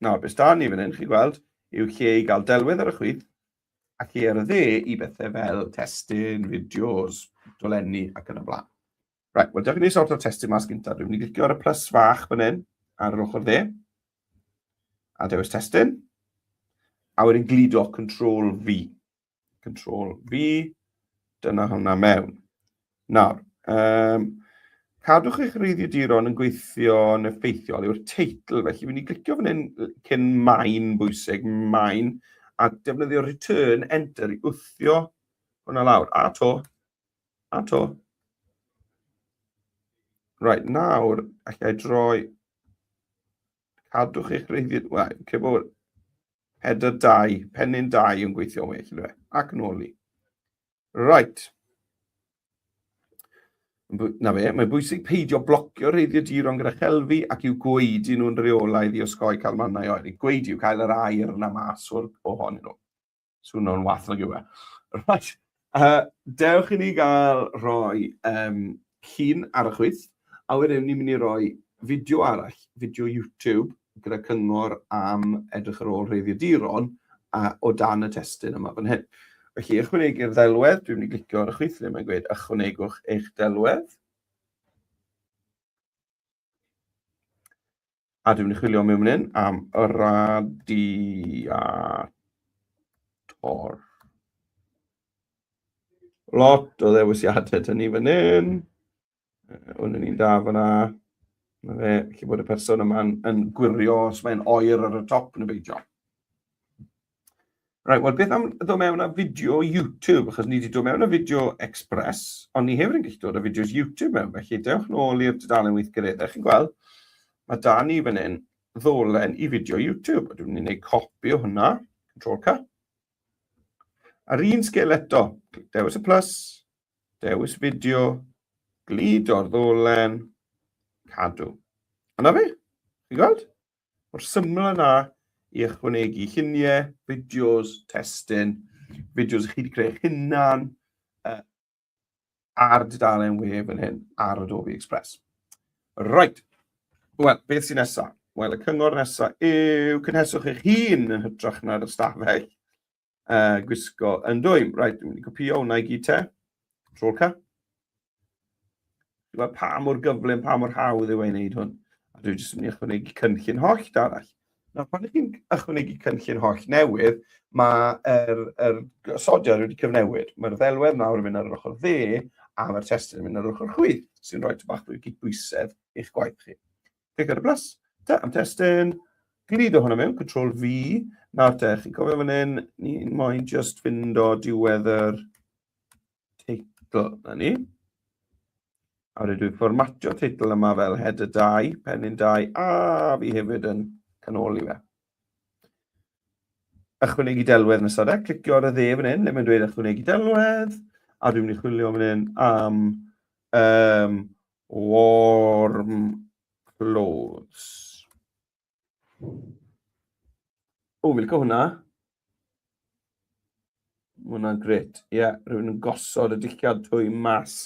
Nawr, beth da ni fan hyn, chi'n gweld, yw lle i gael delwedd ar y chwith. Ac i ar y dde i bethau fel testun, fideos, dolenni ac yn y blaen. Right, wel, dewch i ni sorto'r testun mas gyntaf. Dwi'n mynd i glicio ar y plus fach fan hyn, ar yr ochr dde, a dewis testun, a wedyn gludo Control V. Control V, dyna hwnna mewn. Nawr, um, cadwch eich reiddiaduron yn gweithio'n effeithiol yw'r teitl, felly fi'n mynd i glicio fan hyn cyn main bwysig, main, a defnyddio return enter i wthio hwnna lawr. A to, a to. Right, nawr, allai droi, cadwch eich reiddiad, wel, cefo header 2, pennyn 2 yn gweithio'n well, yndyfe? Ac nôl i. Right. Na fe, mae'n bwysig peidio blocio rheiddiaduron gyda chelfi ac i'w gwaedu nhw'n rheolaidd i osgoi cael mannau oer. I gwaedu yw cael yr aer yna mas o'r, ohonyn nhw. Swnio'n wath nag yw e. Right. Dewch i ni gael rhoi um, llun ar y chwith, a wedyn ni'n mynd i roi fideo arall, fideo YouTube, gyda cyngor am edrych ar ôl rheiddiaduron a, o dan y testun yma fan hyn. Felly, ychwanegu'r ddelwedd, dwi'n mynd i glicio ar y chwith lle mae'n gweud ychwanegwch eich delwedd. A dwi'n mynd i chwilio mewn hyn am radiator. Lot o ddewisiadau dyn ni fan hyn. Hwn yn un da fyna. Mae fe, lle bod y person yma'n yn gwirio os mae'n oer ar y top neu beidio. Right, wel beth am ddod mewn â fideo YouTube? Achos ni wedi dod mewn â fideo Express, ond ni hefyd yn gallu dod â fideos YouTube mewn. Felly dewch nôl i'r dudalen weithgareddau. Chi'n gweld, mae da ni fan hyn ddolen i fideo YouTube. Dwi'n mynd i wneud copi o hwnna. Control C. A'r un sgil eto, dewis y plus, dewis fideo, glud o'r ddolen, cadw. A na fe, chi'n gweld? Mor syml yna i ychwanegu lluniau, fideos, testun, fideos chi wedi creu eich hunan, uh, ar dudalen we fan hyn, ar Adobe Express. Right, wel, beth sy'n nesaf? Wel, y cyngor nesaf yw cynheswch eich hun yn hytrach na'r ystafell uh, gwisgo yn dwym. Right, dwi'n mynd i copio hwnna i gyd te. Control C. Dwi'n pa mor gyflym, pa mor hawdd yw ei wneud hwn. A dwi'n jyst yn mynd i ychwanegu cynllun hollt arall. Nawr, pan ydych chi'n ychwanegu cynllun hollt newydd, mae'r er, gosodiad wedi cyfnewid. Mae'r ddelwedd nawr yn mynd ar yr ochr dde, a mae'r testun yn mynd ar yr ochr chwith, sy'n rhoi bach fwy o gydbwysedd i'ch gwaith chi. Clic ar y plus, te, am testun, gludo hwnna mewn, Control V. Nawr te, chi'n cofio fan hyn, ni'n moyn just fynd o diwedd yr teitl, na ni. A wedyn dwi'n fformatio teitl yma fel header 2, pennyn 2, a fi hefyd yn canoli fe. Ychwanegu delwedd nesaf de, clicio ar y dde fan hyn, le mae'n dweud ychwanegu delwedd, a dwi'n mynd i chwilio fan hyn am um, warm clothes. O, fi'n licio hwnna. Mae hwnna'n gret. Ie, yeah, rhywun yn gosod y dillad twym mas.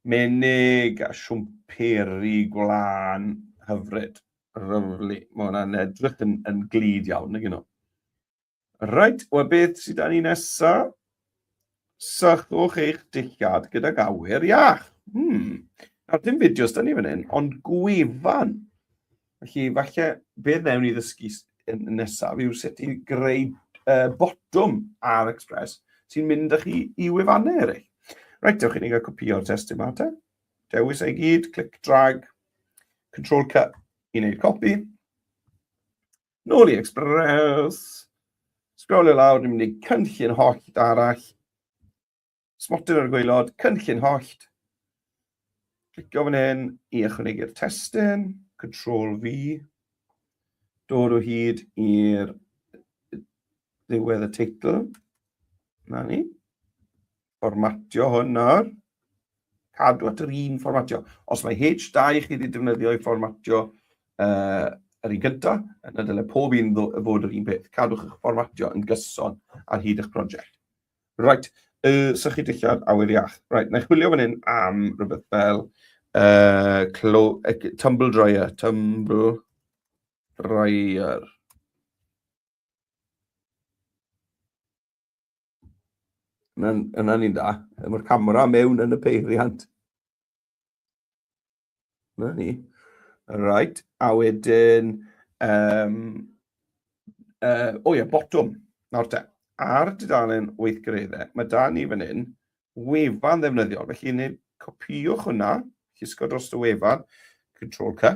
Menig a siwmperi gwlân hyfryd. Lyfli. Mae hwnna'n edrych yn, yn glud iawn, nag nhw. Reit, wel beth sydd da ni nesa? Sychwch eich dillad gydag awyr iach. Hmm. Nawr, dim fideos da ni fan hyn, ond gwefan. Felly, falle, beth wnewn ni ddysgu nesaf yw sut i greu uh, botwm ar Express sy'n mynd â chi i wefannau eraill. Reit, dewch i ni gael copio'r testun yma te. Dewis ei gyd, clic, drag, Control C i wneud copi. Nôl i Express. Sgrolio lawr, ni'n mynd i cynllun hollt arall. Smotyn ar y gwaelod, cynllun hollt. Clicio fan hyn i ychwanegu'r testun, Control V. Dod o hyd i'r ddiwedd y teitl. Na ni. Fformatio hwn nawr. Cadw at yr un fformatio. Os mae H2 chi wedi defnyddio i fformatio uh, yr un gyntaf, yna dyle pob un fod yr un peth. Cadwch eich fformatio yn gyson ar hyd eich prosiect. Right, uh, sychu dillad awyr iach. Right, na i chwilio fan hyn am rhywbeth fel uh, clo, uh, tumble dryer. Tumble dryer. Yna ni'n da. Mae'r camera mewn yn y peiriant. Na ni. Right, a wedyn... Um, o ie, botwm. Nawr te, ar dudalen weithgareddau, mae da ni fan hyn wefan ddefnyddiol. Felly, neu copïwch hwnna, llusgo dros y wefan, Control C.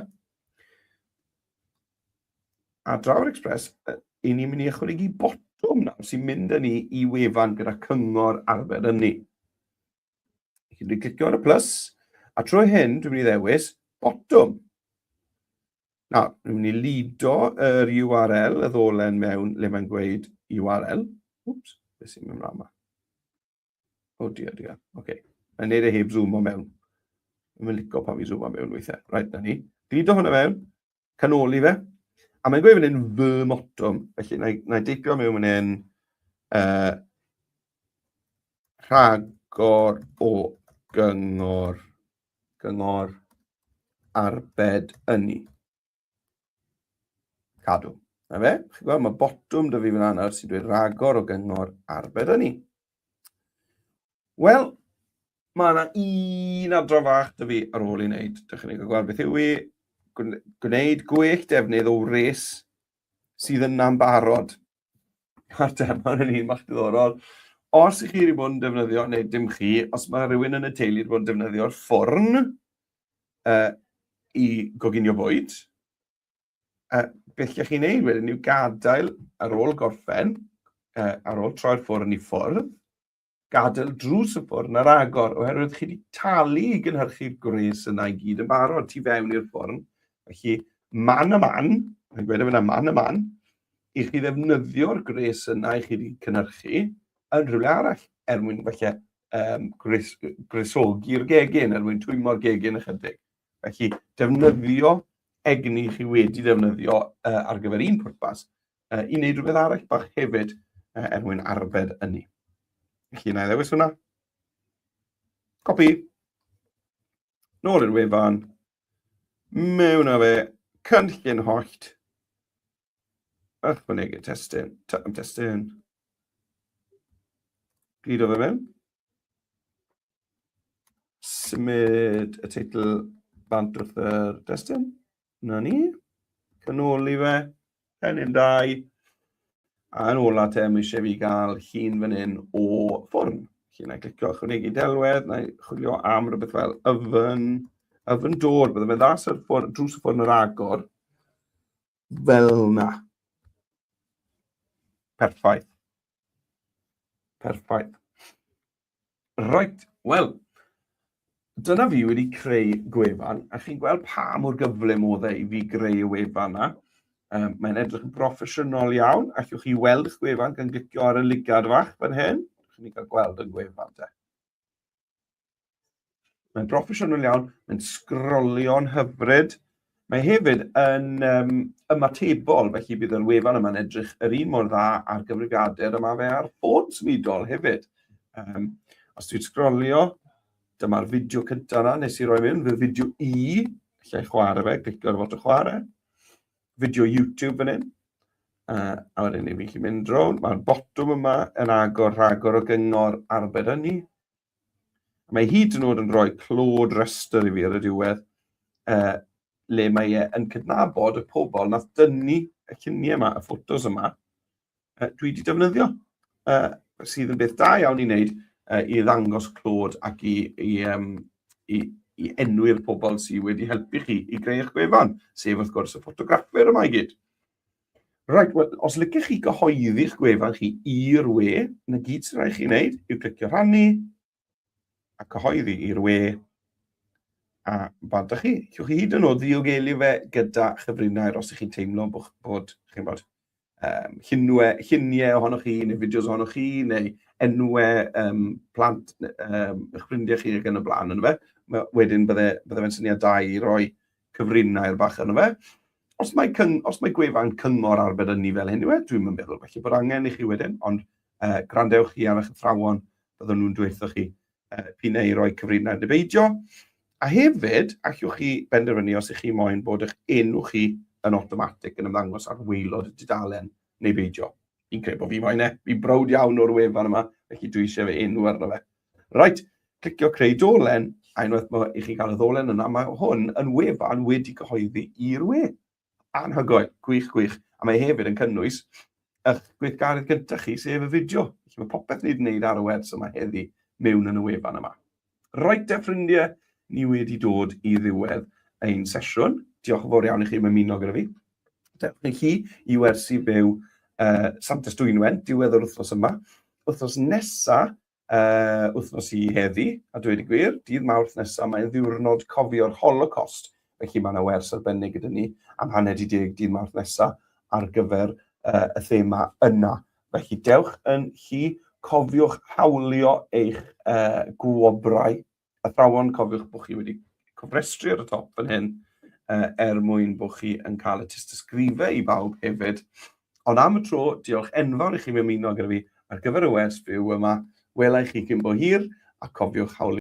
A draw'r Express, i ni'n mynd i ychwanegu botwm nawr sy'n mynd â ni i wefan gyda cyngor arfer ynni. Felly dwi'n clicio ar y plus, a trwy hyn dwi'n mynd i ddewis botwm. Nawr, dwi'n mynd i lido yr URL, y ddolen mewn le mae'n gweud URL. Wps, beth sy'n mynd mlaen yma? O oh, dear, dear. Oce. Okay. Mae'n neud e heb zoom o mewn. Mae'n licio pan fi zoom o mewn weithiau. Right, na ni. Glido hwnna mewn, canoli fe. A mae'n gweud fan hyn fy motwm. Felly, na i, na i deipio mewn fan hyn rhagor o gyngor, gyngor arbed ynni. Cadw. Na fe, chi'n gweld, mae botwm dy fi fan nawr sy'n dweud rhagor o gyngor arbed ynni. Wel, mae yna un adran fach dy fi ar ôl i wneud. Dych chi'n gweld beth yw i. Gwneud gwell defnydd o wres sydd yna'n barod. A'r termau yn un bach diddorol. Os ych chi wedi bod yn defnyddio, neu dim chi, os mae rhywun yn y teulu wedi bod yn defnyddio'r ffwrn i goginio bwyd, beth lle chi'n neud wedyn yw gadael ar ôl gorffen, ar ôl troi'r ffwrn i ffwrdd, gadael drws y ffwrn ar agor, oherwydd chi wedi talu i gynhyrchu'r gwres yna i gyd yn barod tu fewn i'r ffwrn. Felly, man a man, mae'n gweud e fyna, man a man, i chi ddefnyddio'r gwres yna i chi wedi cynhyrchu yn rhywle arall, er mwyn falle gwres, gwresogi'r gegin, er mwyn twymo'r gegin ychydig. Felly, defnyddio egni chi wedi defnyddio ar gyfer un pwrpas, i wneud rhywbeth arall bach hefyd er mwyn arbed ynni. Felly, na i ddewis hwnna. Copy. Nôl i'r wefan. Mewn â fe. Cynllun hollt. Ychwanegu testun. Testun. Gludo fe mewn. Symud y teitl bant wrth yr destun. Na ni. Canoli fe. Pen 2. A yn ola te, mae eisiau fi gael llun fan hyn o ffwrn. Felly na i clicio ychwanegu delwedd, na i chwilio am rhywbeth fel oven, oven door, bydde fe'n dda sy'r ffwrn, drws y ffwrn yr agor. Fel na. Perffaith. Perffaith. Reit, wel, dyna fi wedi creu gwefan, a chi'n gweld pa mor gyflym oedd e i fi greu y wefan yna. Mae'n edrych yn broffesiynol iawn. Allwch chi weld eich gwefan gan glicio ar y ligad fach fan hyn. Chi'n cael gweld y gwefan te. Mae'n broffesiynol iawn, mae'n sgrolio'n hyfryd. Mae hefyd yn um, ymatebol, felly bydd yr wefan yma'n edrych yr un mor dda ar gyfrifiadur y mae fe ar ffôn symudol hefyd. Um, os dwi'n sgrolio, dyma'r fideo cyntaf yna nes i roi mewn, fy fideo i, allai chwarae fe, clicio ar y fod o chwarae. Fideo YouTube fan hyn. A wedyn ni'n gallu mynd rownd. Mae'r botwm yma yn agor rhagor o gyngor arbed ynni. Mae hyd yn oed yn rhoi clod rhestr i fi ar y diwedd, le mae e yn cydnabod y pobl nath dynnu y lluniau yma, y ffotos yma, dwi wedi defnyddio, sydd yn beth da iawn i wneud i ddangos clod ac i, i, um, i, i enwi'r pobl sydd wedi helpu chi i greu eich gwefan, sef wrth gwrs y ffotograffwyr yma i gyd. Right, wel, os licech chi gyhoeddi'ch gwefan chi i'r we, na gyd sy'n rhaid chi wneud yw clicio rhannu a cyhoeddi i'r we a bant â chi. Llwch chi hyd yn oed ddiogelu fe gyda chyfrinair os ych chi'n teimlo bod, bod chi'n bod, llunwe, lluniau ohonoch chi, neu fideos ohonoch chi, neu enwau plant eich ffrindiau chi ac yn y blaen yna fe. Wedyn bydde, bydde fe'n syniad da i roi cyfrinair bach yna fe. Os mae, cyng, os mae gwefan cyngor arbed ynni fel hyn yw e, dwi'n yn meddwl felly bod angen i chi wedyn, ond gwrandewch chi ar eich athrawon, byddwn nhw'n dweud chi p'un ai roi cyfrinair neu beidio. A hefyd, allwch chi benderfynu os ych chi moyn bod eich enw chi yn awtomatig yn ymddangos ar waelod y dudalen neu beidio. Fi'n credu bod fi moyn e. Fi'n browd iawn o'r wefan yma, felly dwi eisiau fe enw arno fe. Right, clicio creu dolen, a unwaith mae i chi gael y ddolen yna, mae hwn yn wefan wedi cyhoeddi i'r we. Anhygoel, gwych, gwych. A mae hefyd yn cynnwys eich gweithgaredd gyntaf chi, sef y fideo. Felly mae popeth ni wedi gwneud ar y wers yma heddi mewn yn y wefan yma. Reit te ffrindiau, ni wedi dod i ddiwedd ein sesiwn. Diolch yn fawr iawn i chi am ymuno gyda fi. Dewch i chi i wersi byw Santes Dwynwen, diwedd yr wythnos yma. Wythnos nesa, wythnos i heddi, a dweud y gwir, dydd Mawrth nesa, mae'n ddiwrnod cofio'r Holocaust. Felly mae yna wers arbennig gyda ni am 9:30 dydd Mawrth nesa ar gyfer y thema yna. Felly dewch yn chi, cofiwch hawlio eich gwobrau. Athrawon, cofiwch bod chi wedi cofrestru ar y top fan hyn er mwyn bod chi yn cael y tystysgrifau i bawb hefyd. Ond am y tro, diolch enfawr i chi am ymuno gyda fi ar gyfer y wers fyw yma. Wela i chi cyn bo hir, a cofiwch hawlio.